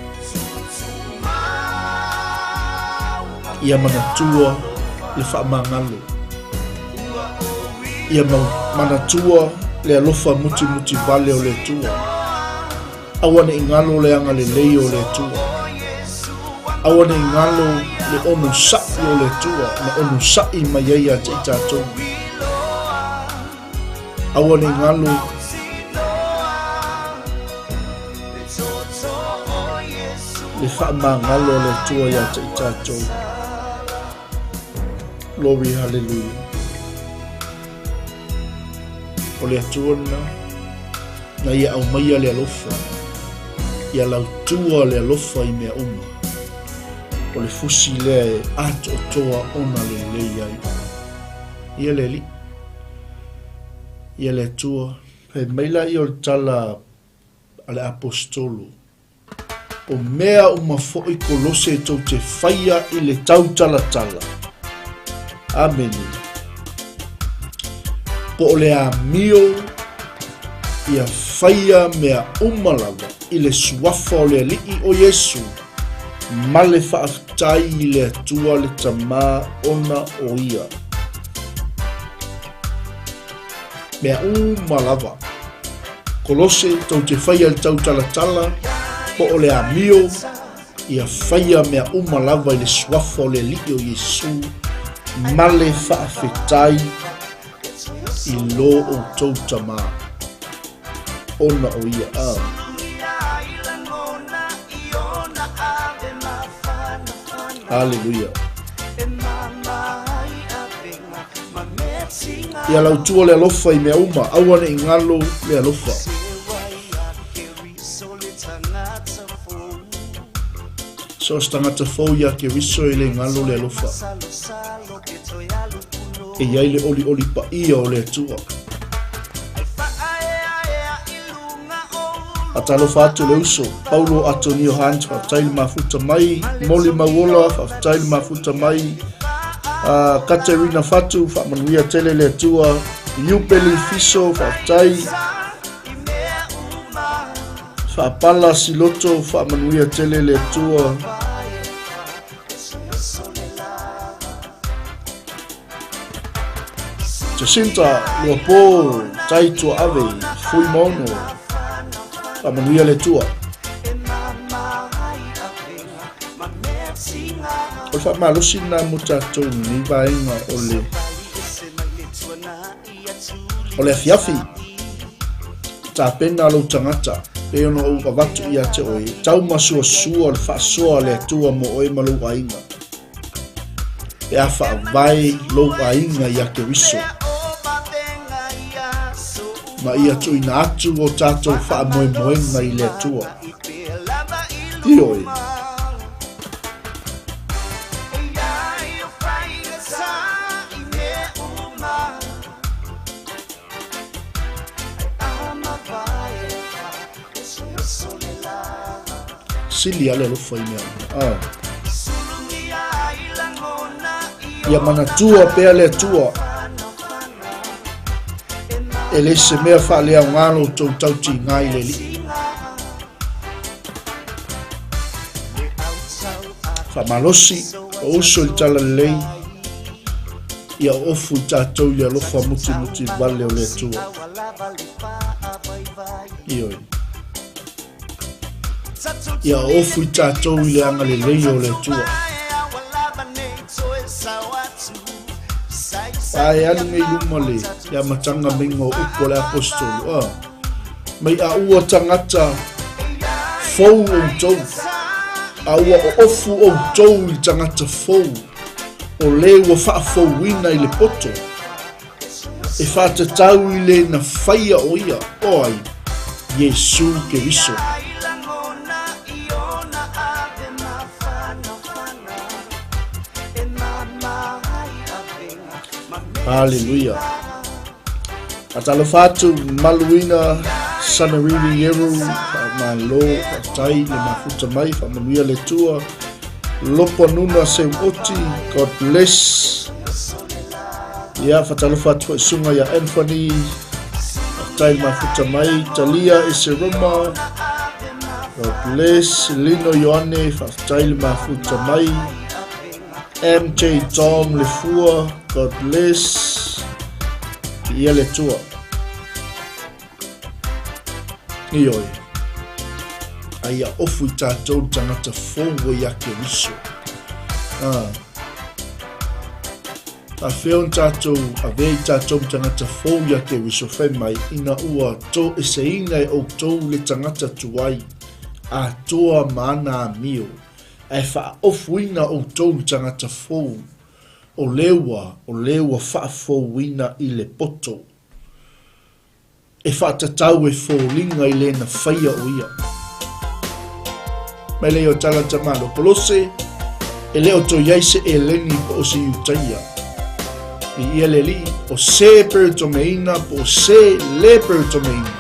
Ia manatua le faamagalo. Ia manatua le alofa mutimuti vale o le Atua. Aua ne i galo le agalelei o le Atua. Aua ne i galo le onosai o le Atua na onosai mai ai ia te i tatou. Aua ne i galo le faamagalo a le Atua ia te i tatou. Glory, hallelujah. O le Atua lena, na ia aumaia le alofa, ia lautua le alofa i mea uma. O le fusi lea e atoatoa ona lelei ai. Ia le Alii. Ia le Atua, fai mai laia o le tala a le Aposetolo, O mea uma foi Kolose tou te faia i le tautalatala. Amene. Po o le amio ia faia mea uma lava i le suafa o le Alii o Iesu ma le faafetai i le Atua le Tamā ona o ia. Mea uma lava. Kolose, tou te faia i le tautalatala, po o le amio, ia faia mea uma lava i le suafa o le Alii o Iesu, ma le faafetai i lo outou Tamā, ona o ia. A. Haleluia. Ia lautua le alofa i mea uma, aua ne i galo le alofa. So o se tagata fou iā Keriso e le galo le alofa. E i ai le olioli paia o le Atua. Faatalofa atu le uso, Paulo Atonio Hunt, faafetai le mafuta mai, Moli Mauola, faafetai le mafuta mai, Katerina Fatu, faamanuia tele le Atua, Iupeli Fiso, faafetai, Faapala Siloto, faamanuia tele le Atua, Jacinta Luapo, Tai Tuaave, Fui Maono, faamanuia le Atua. O le faamalosi lena mo tatou nei vaega o le o le afiafi. Tapena lou tagata, pei ona ou avatu ia te oe, tau masuasua le faasoa a le Atua mo oe ma lou aiga. Pe a faavae lou aiga iā Keriso, ma ia tuuina atu o tatou faamoemoega i le Atua. Ioe. Sili a le alofa i mea uma. Ah. Ia manatua pea le Atua. E le se mea faaleaoga lo outou tautiga i le Alii. Faamalosi, o uso i le talalelei, ia ofu i tatou i le alofa mutimuti vale o le Atua. Ioe. Ia ofu i tatou i le agalelei o le Atua. A e alu nei luma le, le amataga meiga o upu a le Aposetolo, a. Mai a ua tagata fou outou, a ua oofu outou i le tagata fou, o le ua faafouina i le poto, e faatatau i le na faia o ia, o ai? Iesu Keriso. Haleluia. Faatalofa atu maluina Sanariri Ieru, faamalo, faafetai le mafuta mai, faamanuia le Atua. Lopo Nuna Seuoti, God bless. Ia, faatalofa atu foi susuga ia Anthony, faafetai le mafuta mai. Talia Eseroma, God bless. Lino Ioane, faafetai le mafuta mai. MJ Tom Lefua, God bless. Ia le Atua. Ioe. A ia ofu i tatou le tagata fou ua ia Keriso. Ah. Faafefea ona tatou avea i tatou ma tagata fou ia Keriso fai mai ina ua toeseina e outou le tagata tuai atoa ma ana amio ae faaofuina outou le tagata fou o le ua o le ua faafouina i le poto e faatatau e foliga i le na faia o ia. Mai lea o tala tamalo Kolose, e le o toe i ai se Eleni po o se Iutaia. Viia le Alii, o se peretomeina po o se le peretomeina.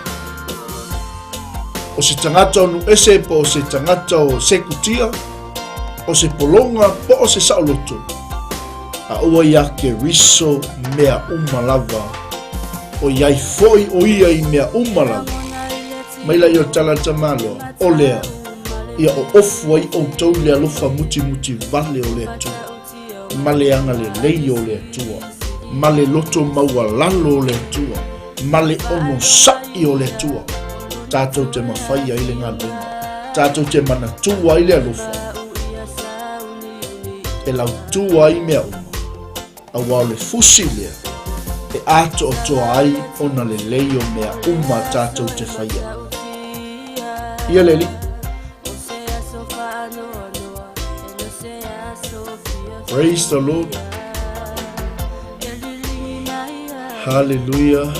O se tagata o Nu'u-ese po o se tagata o Sekutia, o se pologa po o se saoloto, a ua iā Keriso mea uma lava, ʻoiai foi ʻo ia i mea uma lava. Mai la i o tala tamaloa, o lea, ia ʻoʻofu ai ʻoutou i le alofa mutimuti wale o le Atua, ma le agalelei o le Atua, ma le loto maualalo o le Atua, ma le onosaʻi o le Atua, tatou te mafai ai le galuega, tatou te manatua ai le alofa, e lautua ai mea uma, aua o le fusi lea e atoatoa ai ona lelei o mea uma tatou te faia. Ia le Alii. Praise the Lord. Hallelujah.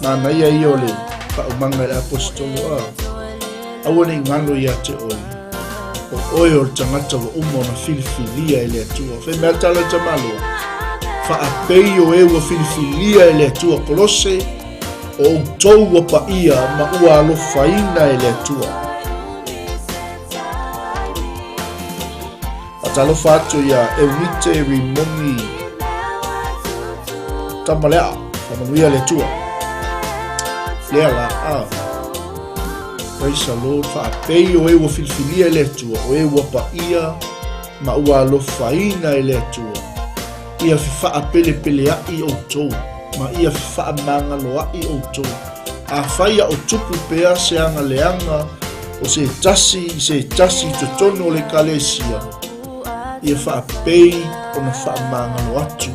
Manaia ia o le faaumaga i le aposetolo a. Aua ne i galo ia te oe. O oe o le tagata ua uma ona filifilia e le Atua. Fai mai a le tala i tamaloa. Faapei o e ua filifilia e le Atua Kolose, o outou ua paia ma ua alofaina e le Atua. Faatalofa atu ia Eunite Rimoni Tamalea, faamanuia le Atua. Lea la, a. Praise the Lord, faapei o e ua filifilia e le Atua, o e ua paia ma ua alofaina e le Atua. Ia fefaapelepealeaʻi ʻoutou, ma ia fefaamagaloaʻi ʻoutou. Afai a o tupu pea se aga leaga o se tasi i se tasi i totonu o le Ekalesia, ia faapei ona faamagalo atu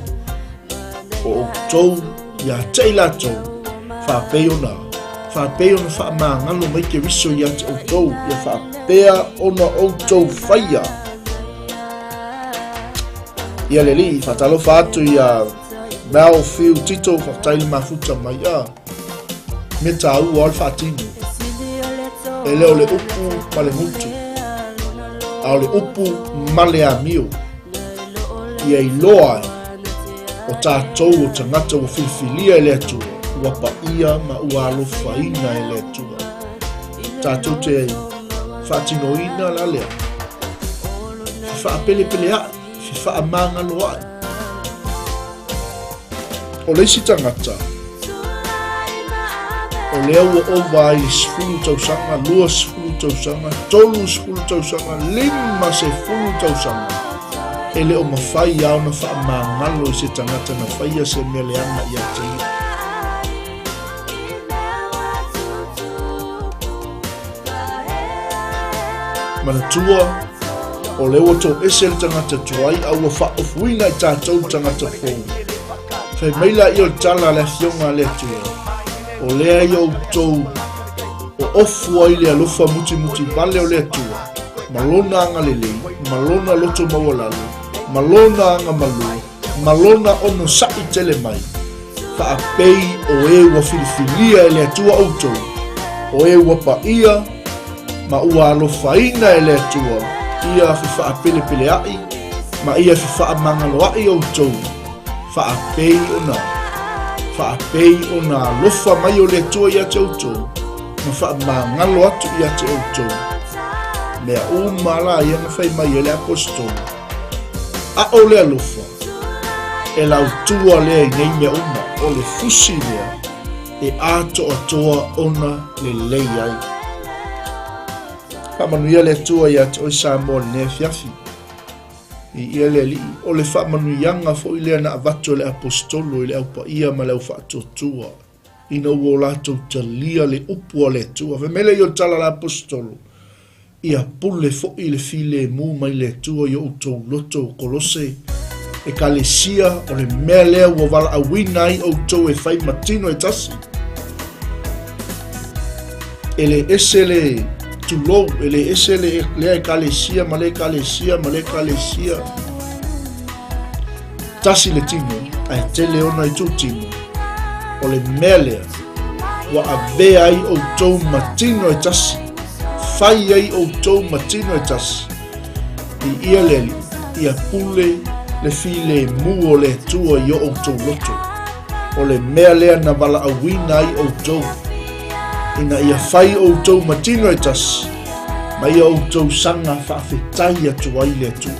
o ʻoutou iā te i latou, faapei ona, faapei ona faamagalo mai Keriso iā te ʻoutou, ia faapea ona ʻoutou faia. Ia le Alii, faatalofa atu ia Mel Fiu Tito, faafetai le mafuta mai a. Mea tāua o le faatino. E le o le upu ma le gutu, a o le upu ma le amio. Ia iloa ai, o tātou o tagata ua filifilia e le Atua, ua paia ma ua alofaina e le Atua. Tātou te faatinoina la lea. Fefaapelepealeaʻi, fefaamagaloaʻi. O le isi tagata, o lea ua ova ai le 10 tausaga, 20 tausaga, 30 tausaga, 50 tausaga, e le o mafai lava ona faamagalo i se tagata na faia se mea leaga ia te ia. Manatua, o lea ua toese le tagata tuai a ua faaofuina i tatou le tagata fou. Fai mai laia o le tala a le Afioga a le Atua, o lea ia outou oofu ai le alofa mutimuti vale o le Atua, ma lona agalelei, ma lona loto maualalo, ma lona agamalu, ma lona onosaʻi tele mai, faapei o e ua filifilia e le Atua ʻoutou, o e ua paia ma ua alofaina e le Atua, ia fefaapelepealeaʻi ma ia fefaamagaloaʻi ʻoutou, faapei ona, faapei ona alofa mai o le Atua iā te ʻoutou, ma faamagalo atu iā te ʻoutou. Mea uma la ia na fai mai e le aposetolo. A o le alofa, e lautua lea i nei mea uma, o le fusi lea e atoatoa ona lelei ai. Faamanuia le Atua iā te oe Samoa i lenei afiafi. I ia le Alii, o le faamanuiaga foi lea na avatu e le Aposetolo i le Au Paia ma le Au Faatuatua, ina ua o latou talia le upu a le Atua. Fai mai lea i o le tala a le Aposetolo, Ia pule foi le filemu mai le Atua i o outou loto o Kolose, Ekalesia, o le mea lea ua valaauina ai outou e fai ma tino e tasi. E le ese le tulou, e le ese le lea Ekalesia ma le Ekalesia ma le Ekalesia. Tasi le tino, ae tele ona itutino. O le mea lea, ua avea ai outou ma tino e tasi, fai ai outou ma tino e tasi. I ia le Alii, ia pule le filemu o le Atua i o outou loto. O le mea lea na valaauina ai outou, ina ia fai outou ma tino e tasi, ma ia outou saga faafetai atu ai le Atua.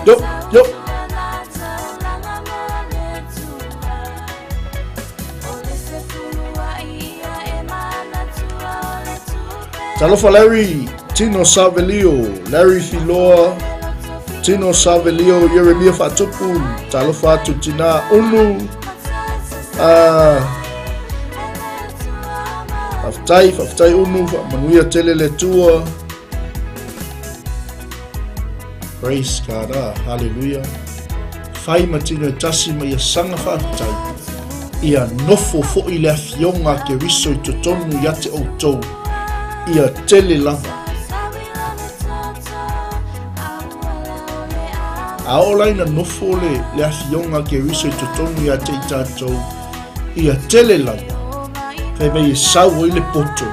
Yo, yo. Talofa Larry, Tino Savelio, Larry Filoa, Tino Savelio, Jeremia Faatupu, talofa atu tina Unu. Faafetai, faafetai Unu, faamanuia tele le Atua. Praise God, hallelujah. Fai ma tino e tasi ma ia saga faafetai. Ia nofo foi le afioga a Keriso i totonu ia te outou. Ia tele lava. A oo la ina nofo le, le afioga a Keriso i totonu ia te i tatou, ia tele lava. Fai mai e sau ai le poto,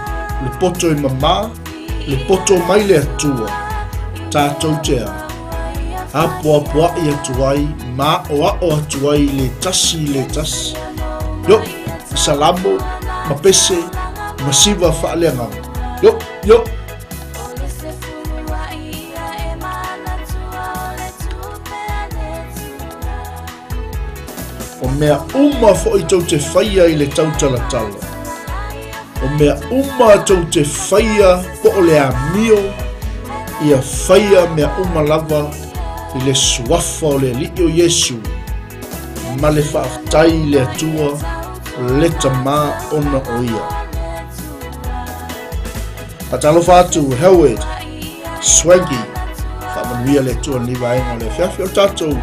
le poto e mamā, le poto mai le Atua, tatou te a, apoapoai atu ai, ma aʻoaʻo atu ai i le tasi i le tasi. Yo, salamo, ma pese, ma siva faaleagaga. Yo, yo. O mea uma foi tou te faia i le tautalatala. O mea uma tou te faia po o le amio, ia faia mea uma lava i le suafa o le Alii o Iesu, ma le faafetai i le Atua le Tamā ona o ia. Faatalofa atu Howard Swanky, faamanuia le Atua i lenei vaega o le afiafi o le tatou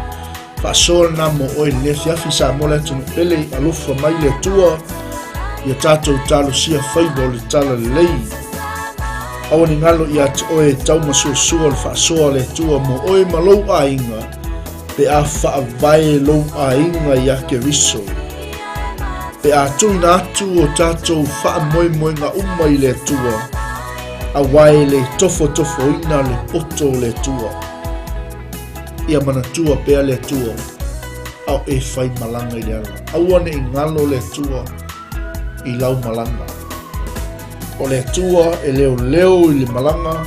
Faasoa lena mo oe i lenei afiafi, Samoa le atunuu pele, alofa mai le Atua ia tatou talosia faiva o le talalelei. Aua ne i galo ia te oe e taumasuasua o le faasoa a le Atua mo oe ma lou aiga, pe a faavae lou aiga iā Keriso. Pe a tuuina atu o tatou faamoemoega uma i le Atua, aua e le tofotofoina le poto o le Atua. Ia manatua pea le Atua, a o e fai malaga i le ala. Aua ne i galo le Atua i lau malaga. O le Atua e leoleo i le malaga,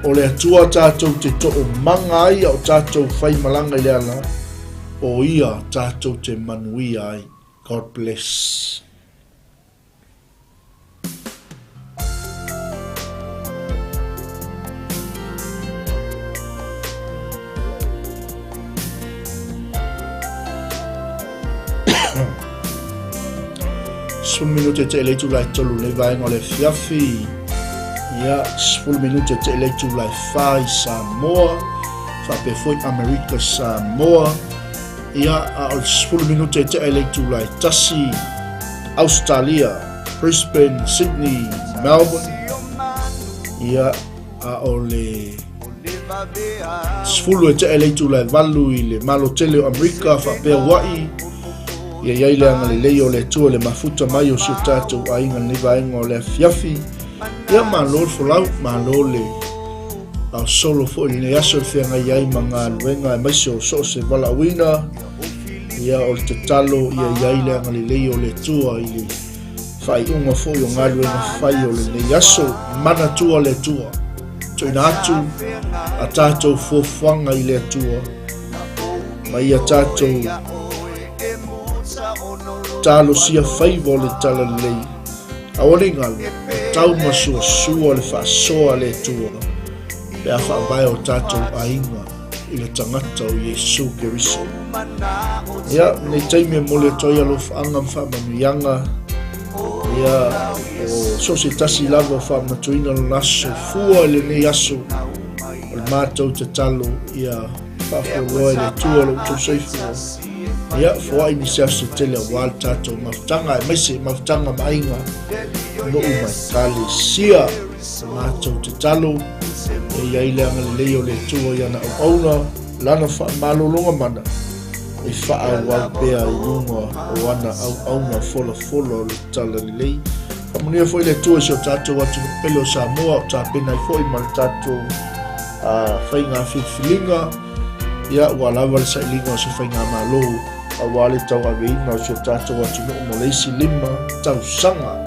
o le Atua tatou te toomaga ai a o tatou fai malaga i le ala, o ia tatou te manuia ai. God bless. Sefulu minute te le itula e tolu nei vaega o le afiafi. Ia, sefulu minute te le itula e whā i Samoa. Faapea foi Amerika Samoa. Ia, a o le sefulu minute e tea i le itula e tasi, Australia, Brisbane, Sydney, Melbourne. Ia, a o le sefulu e tea i le itula e valu i le Malo tele o Amerika, faapea Hawaii. Ia i ai le agalelei o le Atua i le mafuta mai o si o tatou aiga i lenei vaega o le afiafi. Ia, malo le folau, malo le A o solo foi lenei aso e feagai ai ma galuega aemaise o so o se valaauina, ia o le tatalo ia i ai le agalelei o le Atua i le faaiuga foi o galuega fai o lenei aso. Manatua le Atua, tuuina atu a tatou fuafuaga i le Atua, ma ia tatou talosia faiva o le talalelei. Aua ne i galo, e taumasuasua le faasoa a le Atua pe a faavae o tatou aiga i le tagata o Iesu Keriso. Ia, lenei taimi e momoli atu ai alofaaga ma faamanuiaga, ia, o so o se tasi lava o faamanatuina lona aso soifua i lenei aso, o le matou tatalo ia faafualoa e le Atua lo outou soifua. Ia, foai nisi aso se tele aua le tatou mafutaga, aemaise mafutaga ma aiga, nuu ma ekalesia. Matou tatalo, e i ai le agalelei o le Atua i ana auauna, lana faamalologa mana, e faaauau pea i luga o ana auauna folafola o le talalelei. Faamanuia foi le Atua i si o tatou atunuu pele o Samoa, o tapena ai foi ma le tatou faiga filifiliga. Ia, ua lava le sailiga o se faigamalo aua le tauaveina o si o tatou atunuu mo le isi 5 tausaga.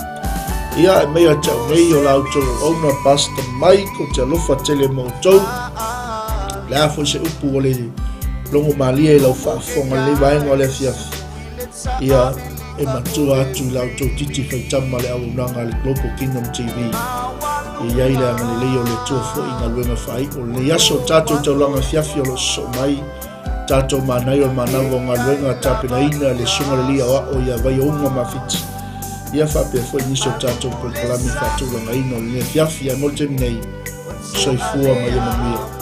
Ia, e mei ia te au nei o la outou auauna Pastor Mike, ou te alofa tele ma outou. Le a foi se upu o le logo malie i lau faafofoga i lenei vaega o le afiafi. Ia, e matua atu i la outou titi faitama le auaunaga a le Global Kingdom TV. E i ai le agalelei o le Atua foi i galuega faaiu o lenei aso. Tatou taulaga afiafi o lo o sosoo mai. Tatou manaia o le manava o galuega tapenaina le susuga le alii aoao ia Vaiouga Mafiti. Ia faapea foi nisi o tatou polokalame faatulagaina o lenei afiafi. Ae mo le taimi nei, soifua ma ia manuia.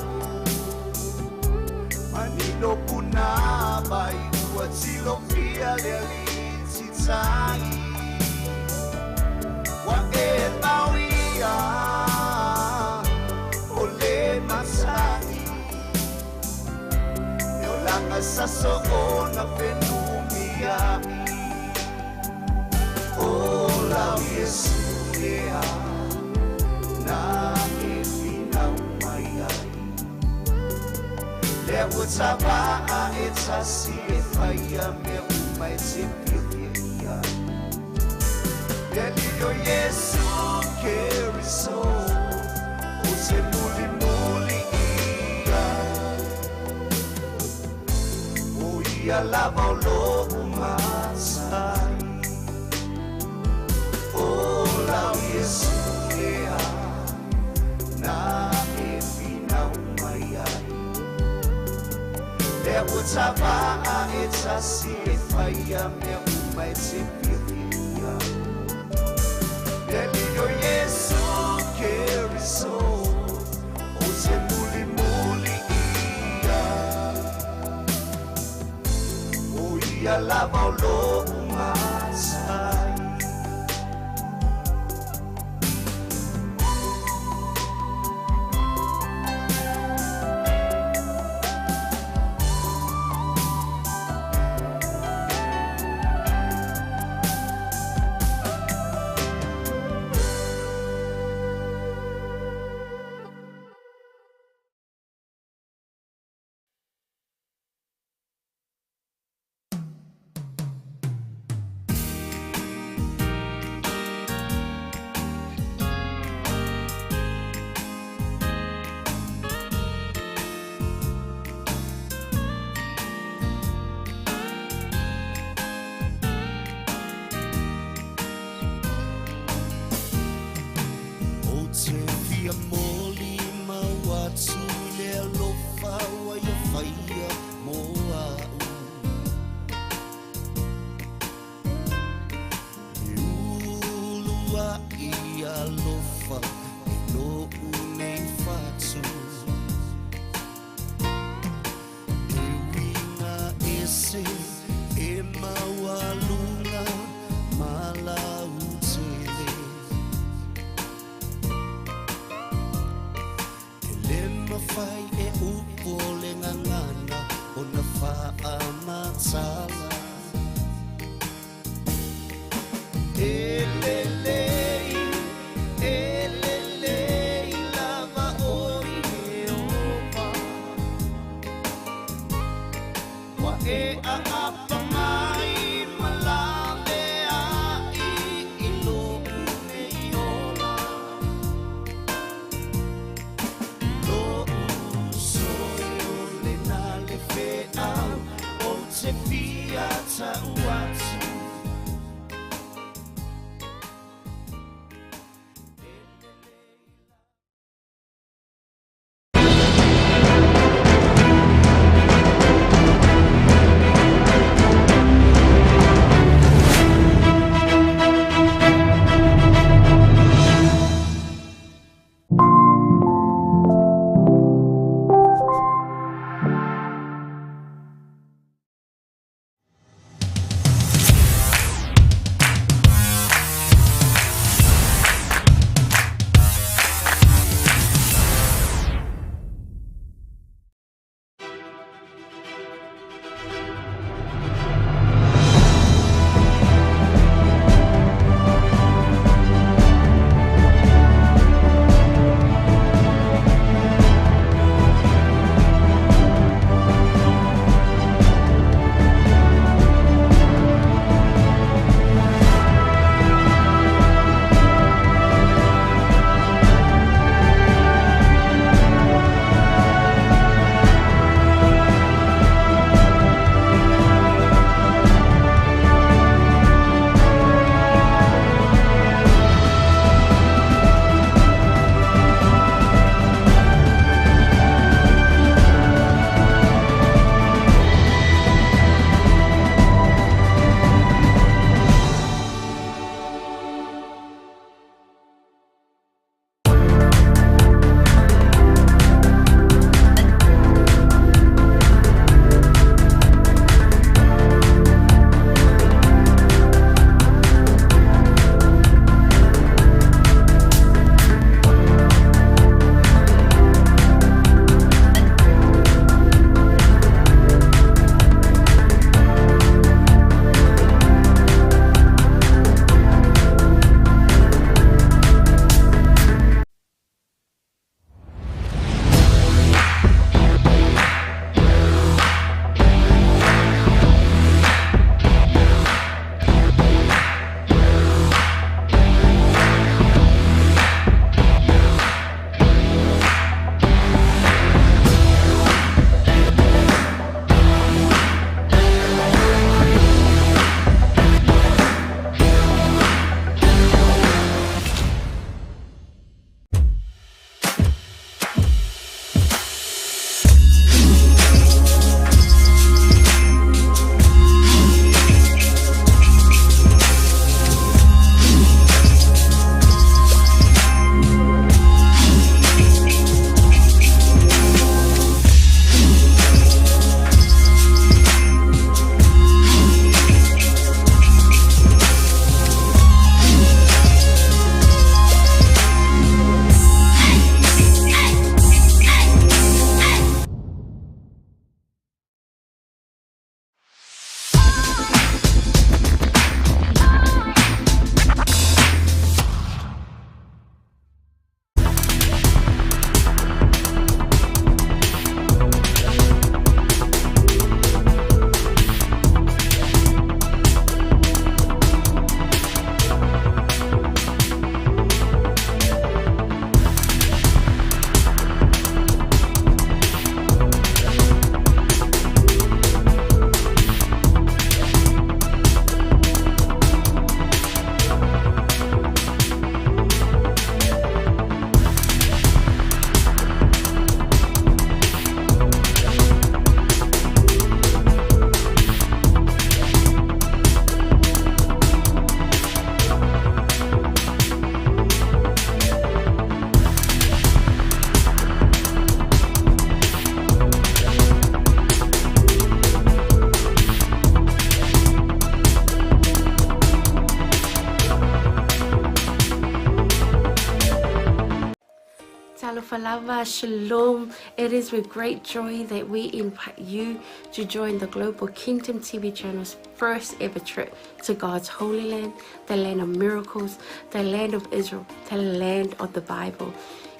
Talofa lava, shalom. It is with great joy that we invite you to join the Global Kingdom TV channel's first ever trip to God's Holy Land, the land of miracles, the land of Israel, the land of the Bible.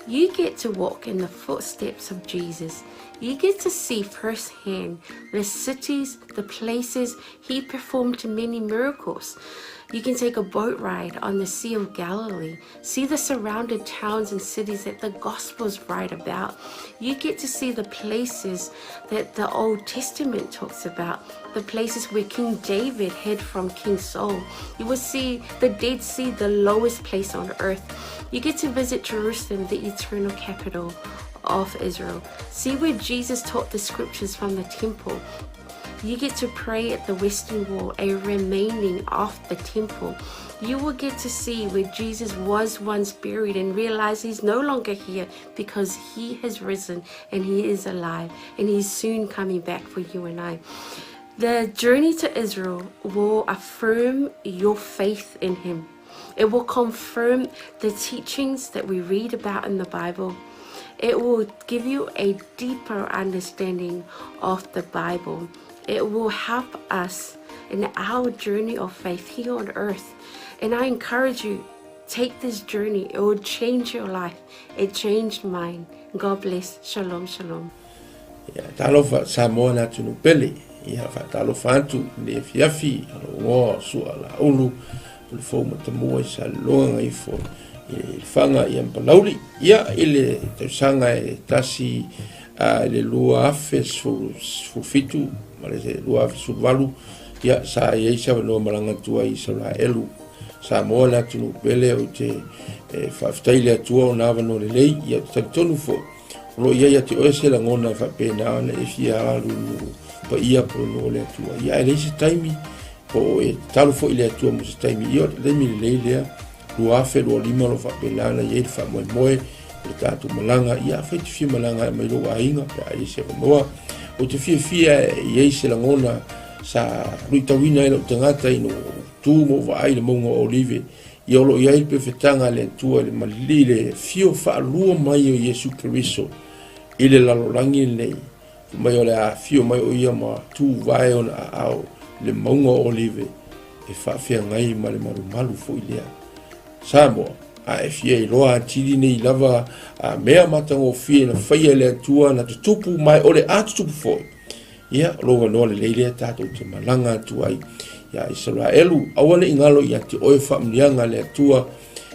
You get to walk in the footsteps of Jesus. You get to see firsthand the cities, the places he performed many miracles. You can take a boat ride on the Sea of Galilee, see the surrounded towns and cities that the Gospels write about. You get to see the places that the Old Testament talks about, the places where King David hid from King Saul. You will see the Dead Sea, the lowest place on earth. You get to visit Jerusalem, the eternal capital of Israel. See where Jesus taught the scriptures from the temple. You get to pray at the Western Wall, a remaining of the temple. You will get to see where Jesus was once buried and realize he's no longer here because he has risen and he is alive and he's soon coming back for you and I. The journey to Israel will affirm your faith in him. It will confirm the teachings that we read about in the Bible. It will give you a deeper understanding of the Bible. It will help us in our journey of faith here on earth. And I encourage you, take this journey. It will change your life. It changed mine. God bless. Shalom, shalom. Ia, talofa Samoa le atunuu pele. Ia, faatalofa atu i le afiafi a lou igoa o Sua Laulu, o le fou matamua i Saleloga Gagaifo i le Faga ia ma Palauli. Ia, i le tausaga e tasi i le 2017 ma le 2018, ia, sa i ai se avanoa malaga atu ai i Isaraelu. Samoa le atunuu pele, ou te faafetai i le Atua ona avanoa lelei, ia, ou te talitonu foi, O lo o i ai ia te oe se lagona e faapena ona e fia alu i nuu paia po o le nuu o le Atua. Ia ae leai se taimi po o e tatalo foi i le Atua mo se taimi. Ia o le taimi lelei lea, 2025 o lo o faapena ona i ai le faamoemoe o le tatou malaga. Ia afai e te fia malaga e aumai lou aiga pe a i ai se avanoa. Ou te fiafia e i ai se lagona sa luitauina ai lou tagata ina ua ou tu ma ou vaai i le mauga o Olive. Ia o lo o i ai le pefetaga a le Atua i le malili i le afio faalua mai o Iesu Keriso i le lalolagi lenei, fai mai o le a afio mai o ia ma tuvae ona aao i le mauga o Olive e faafeagai ma le malumalu foi lea. Samoa, a e fia iloa atili nei lava a mea matagofie na faia e le Atua na tutupu ma o le a tutupu foi, Ia, o lou avanoa lelei lea tatou te malaga atu ai ia Isaraelu. Aua ne i galo ia te oe faamanuiaga a le Atua,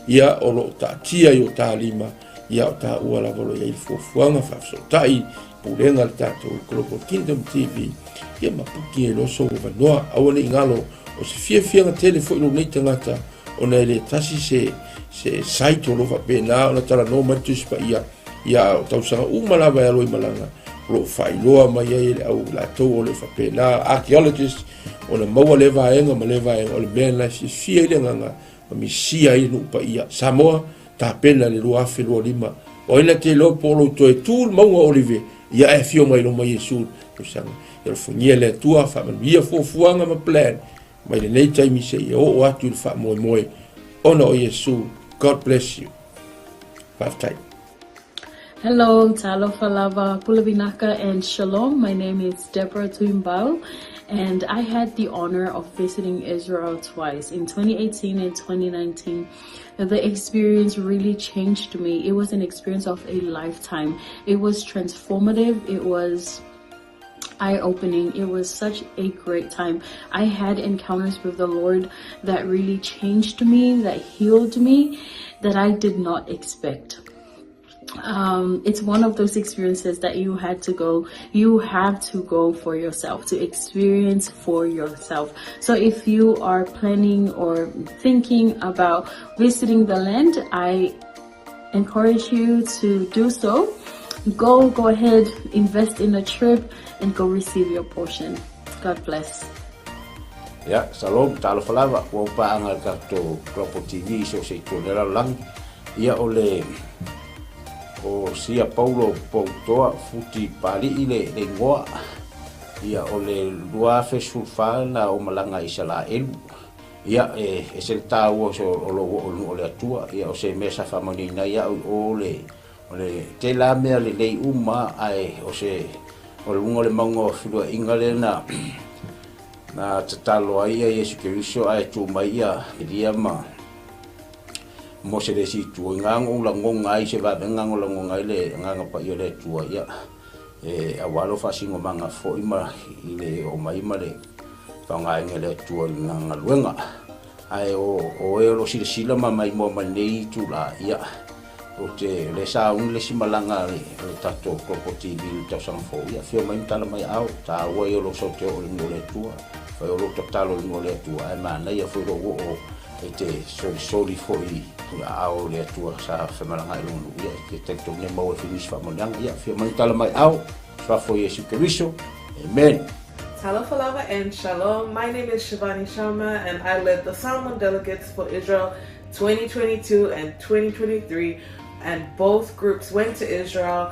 ia o lo o taatia i o ta lima, ia o taua lava o lo o i ai le fuafuaga faafesootai pulega a le tatou Global Kingdom TV, ia ma puki ai loa sou avanoa. Aua ne i galo, o se fiafiaga tele foi lou nei tagata, ona e le tasi se, se site o lo o faapena ona talanoa mai le Tusi Paia, Ia, o tausaga uma lava e alo i malaga, o lo o faailoa mai ai e le au latou o le faapena, archaeologist, ona maua lea vaega ma lea vaega, o le mea lena e fiafia ai le agaga ma misia ai le nuu paia. Samoa, tapena le 2025. O ai na te iloa po o lou toe tu le mauga o Olive, ia ae afio mai loma Iesu i le tausaga. Ia alofagia le Atua, faamanuia fuafuaga ma plan mai lenei taimi seia oo atu i le faamoemoe ona o Iesu. God bless you. Faafetai. Hello, Talofa lava, Pule vinaka and shalom. My name is Deborah Tuimbau and I had the honor of visiting Israel twice in 2018 and 2019. The experience really changed me. It was an experience of a lifetime. It was transformative. It was eye-opening. It was such a great time. I had encounters with the Lord that really changed me, that healed me, that I did not expect. It's one of those experiences that you had to go, you have to go for yourself, to experience for yourself. So if you are planning or thinking about visiting the land, I encourage you to do so. Go ahead, invest in a trip and go receive your portion. God bless. Ia, shalom, talofa lava, ua ou paaga i le tatou Global TV i so o se itu o le lalolagi. Ia, o le, o Sia Paulo Poutoa Futi Papali'i le, le igoa. Ia, o le 2014 na ou malaga i Isalaelu. Ia, e ese le taua o, o lou oo i le nuu o le Atua. Ia, o se mea sa faamanuiaina ai au i o le, O le tele lava mea lelei uma ae o se o luga o le mauga o feluaiga lea na na tatalo ai ia Iesu Keriso ae tu mai ia Elia ma Mose le isi itu. I na ona ou lagona ai se vavega na lagona ai le Agaga Paia o le Atua ia e aua lou faasinomaga foi ma i le oo mai ma le faaaogaina e le Atua i lana galuega. Ae o o e o lo o silasila ma maimoa mai lenei itula, ia, ou te, o lea sa auni le isi malaga a le, a le tatou Global TV i le tausaga fou, ia, afio mai ma tala mai aao, taua ia o lou sau te oo i le nuu o le Atua, fai o lou tatalo i le nuu o le Atua, ae manaia foi lou oo e te solisoli foi i aao o le Atua sa femalagaai i lona nuu, ia, e te talitonu e maua ai foi nisi faamanuiaga, ia, afio mai ma tala mai aao, Suafa o Iesu Keriso, Amen. Talofa lava and shalom. My name is Shivani Sharma and I led the Samoan delegates for Israel 2022 and 2023 and both groups went to Israel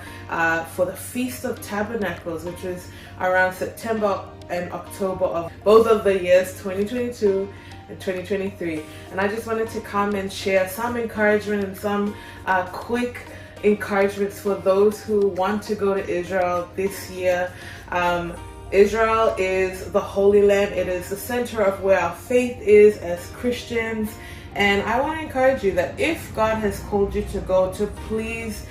for the Feast of Tabernacles, which was around September and October of both of the years 2022 and 2023. And I just wanted to come and share some encouragement and some quick encouragements for those who want to go to Israel this year. Israel is the Holy Land. It is the center of where our faith is as Christians. And I want to encourage you that if God has called you to go, to please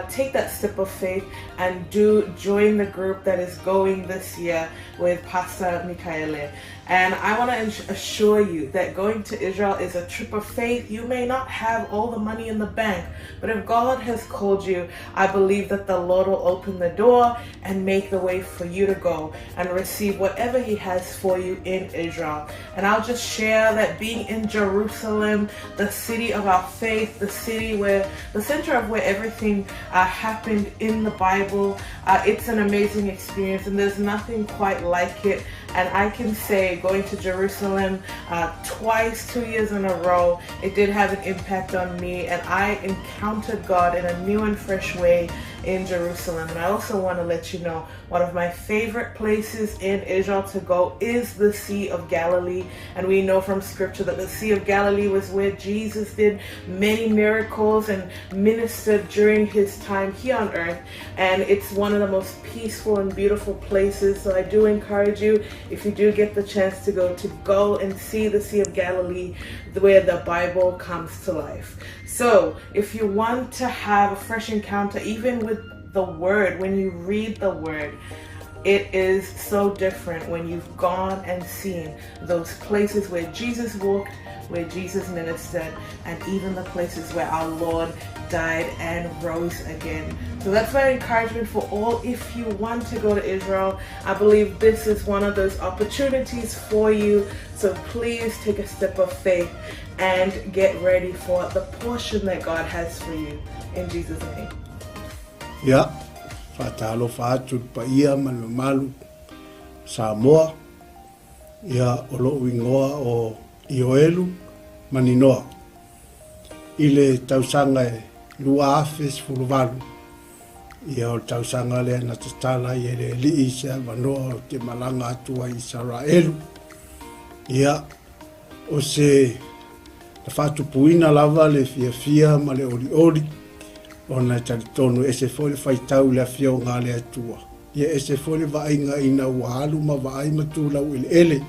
take that step of faith and do join the group that is going this year with Pastor Mikaele. And I want to assure you that going to Israel is a trip of faith. You may not have all the money in the bank, but if God has called you, I believe that the Lord will open the door and make the way for you to go and receive whatever He has for you in Israel. And I'll just share that being in Jerusalem, the city of our faith, the city where the center of where everything happened in the Bible, it's an amazing experience, and there's nothing quite like it. And I can say going to Jerusalem twice, 2 years in a row, it did have an impact on me, and I encountered God in a new and fresh way in Jerusalem. And I also want to let you know, one of my favorite places in Israel to go is the Sea of Galilee. And we know from scripture that the Sea of Galilee was where Jesus did many miracles and ministered during his time here on earth. And it's one of the most peaceful and beautiful places. So I do encourage you, if you do get the chance to go and see the Sea of Galilee, where the Bible comes to life. So if you want to have a fresh encounter, even with the Word, when you read the Word, it is so different when you've gone and seen those places where Jesus walked, where Jesus ministered, and even the places where our Lord died and rose again. So that's my encouragement for all. If you want to go to Israel, I believe this is one of those opportunities for you. So please take a step of faith and get ready for the portion that God has for you. In Jesus' name. Ia, faatalofa atu i le paia ma le mamalu o Samoa, ia o lou igoa o Ioelu Maninoa. I le tausaga e 2018, ia o le tausaga lea na tatala ai e le Alii se avanoa ou te malaga atu ai i Isaraelu. Ia, o se na faatupuina lava le fiafia ma le olioli, ona e talitonu e ese foi le faitau i le Afioga a le Atua. Ia e ese foi le vaaiga ina ua alu ma vaai ma tu laueleele.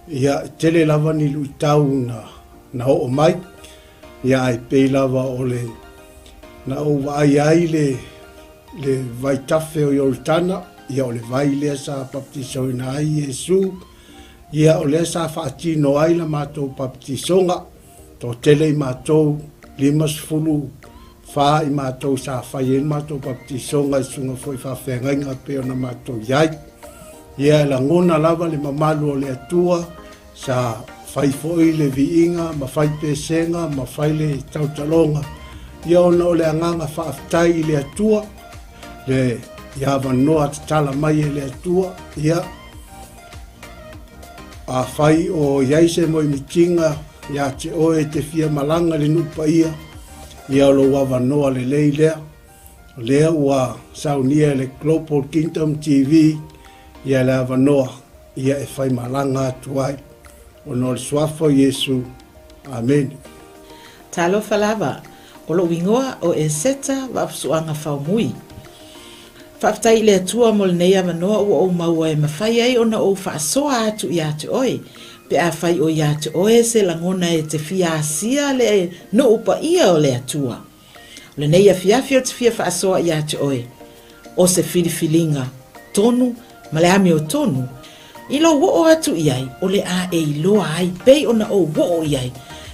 Ia, e tele lava ni luitau na na oo mai, ia ae pei lava o le na ou vaai ai le le vaitafe o Ioritana, ia o le vai lea sa baptisoina ai Iesu, ia o lea sa faatino ai la matou baptisoga, toatele i matou, 54 i matou sa fai ai le matou baptisoga i susuga foi i faafeagaiga e pei ona matou i ai. Ia e lagona lava le mamalu o le Atua, sa fai foi le viiga ma fai pesega ma fai le tautaloga, ia ona o le agaga faafetai i le Atua, le i avanoa tatala mai e le Atua, ia afai o i ai se moemitiga ia te oe e te fia malaga i le nuu paia, ia o lou avanoa lelei lea. O lea ua saunia e le Global Kingdom TV ia le avanoa ia e fai malaga atu ai ona o le suafa o Iesu. Amene. Talofa lava. O lou igoa o Eseta Vaafusuaga Faumui. Faafetai i le Atua mo lenei avanoa ua ou maua e mafai ai ona ou faasoa atu ia te oe, pe afai o ia te oe se lagona e te fia asia le nuu paia o le Atua. O lenei afiafi ou te fia faasoa ia te oe, o se filifiliga tonu ma le amiotonu, I lou oo atu i ai, o le a e iloa ai pei ona ou oo i ai,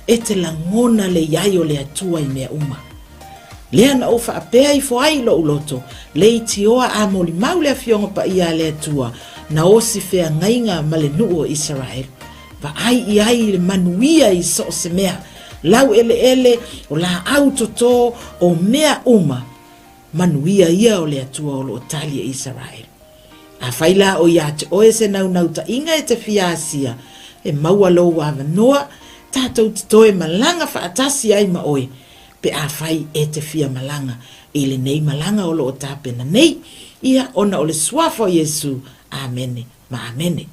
e te lagona le i ai o le Atua i mea uma. Lea na ou faapea ifo ai i lou loto, leitioa a molimau le Afioga Paia a le Atua, na osi feagaiga ma le nuu o Isaraelu. Vaai i ai i le manuia i so o se mea, lau eleele, o laau toto, o mea uma, manuia ia o le Atua o lo o tali e Isaraelu. Afai la o ia te oe se naunautai-ga e te fia asia, e maua lou avanoa, tatou te toe malaga faatasi ai ma oe, pe afai e te fia malaga i lenei malaga o lo o tapena nei, ia ona o le Suafa o Iesu. Amene ma amene.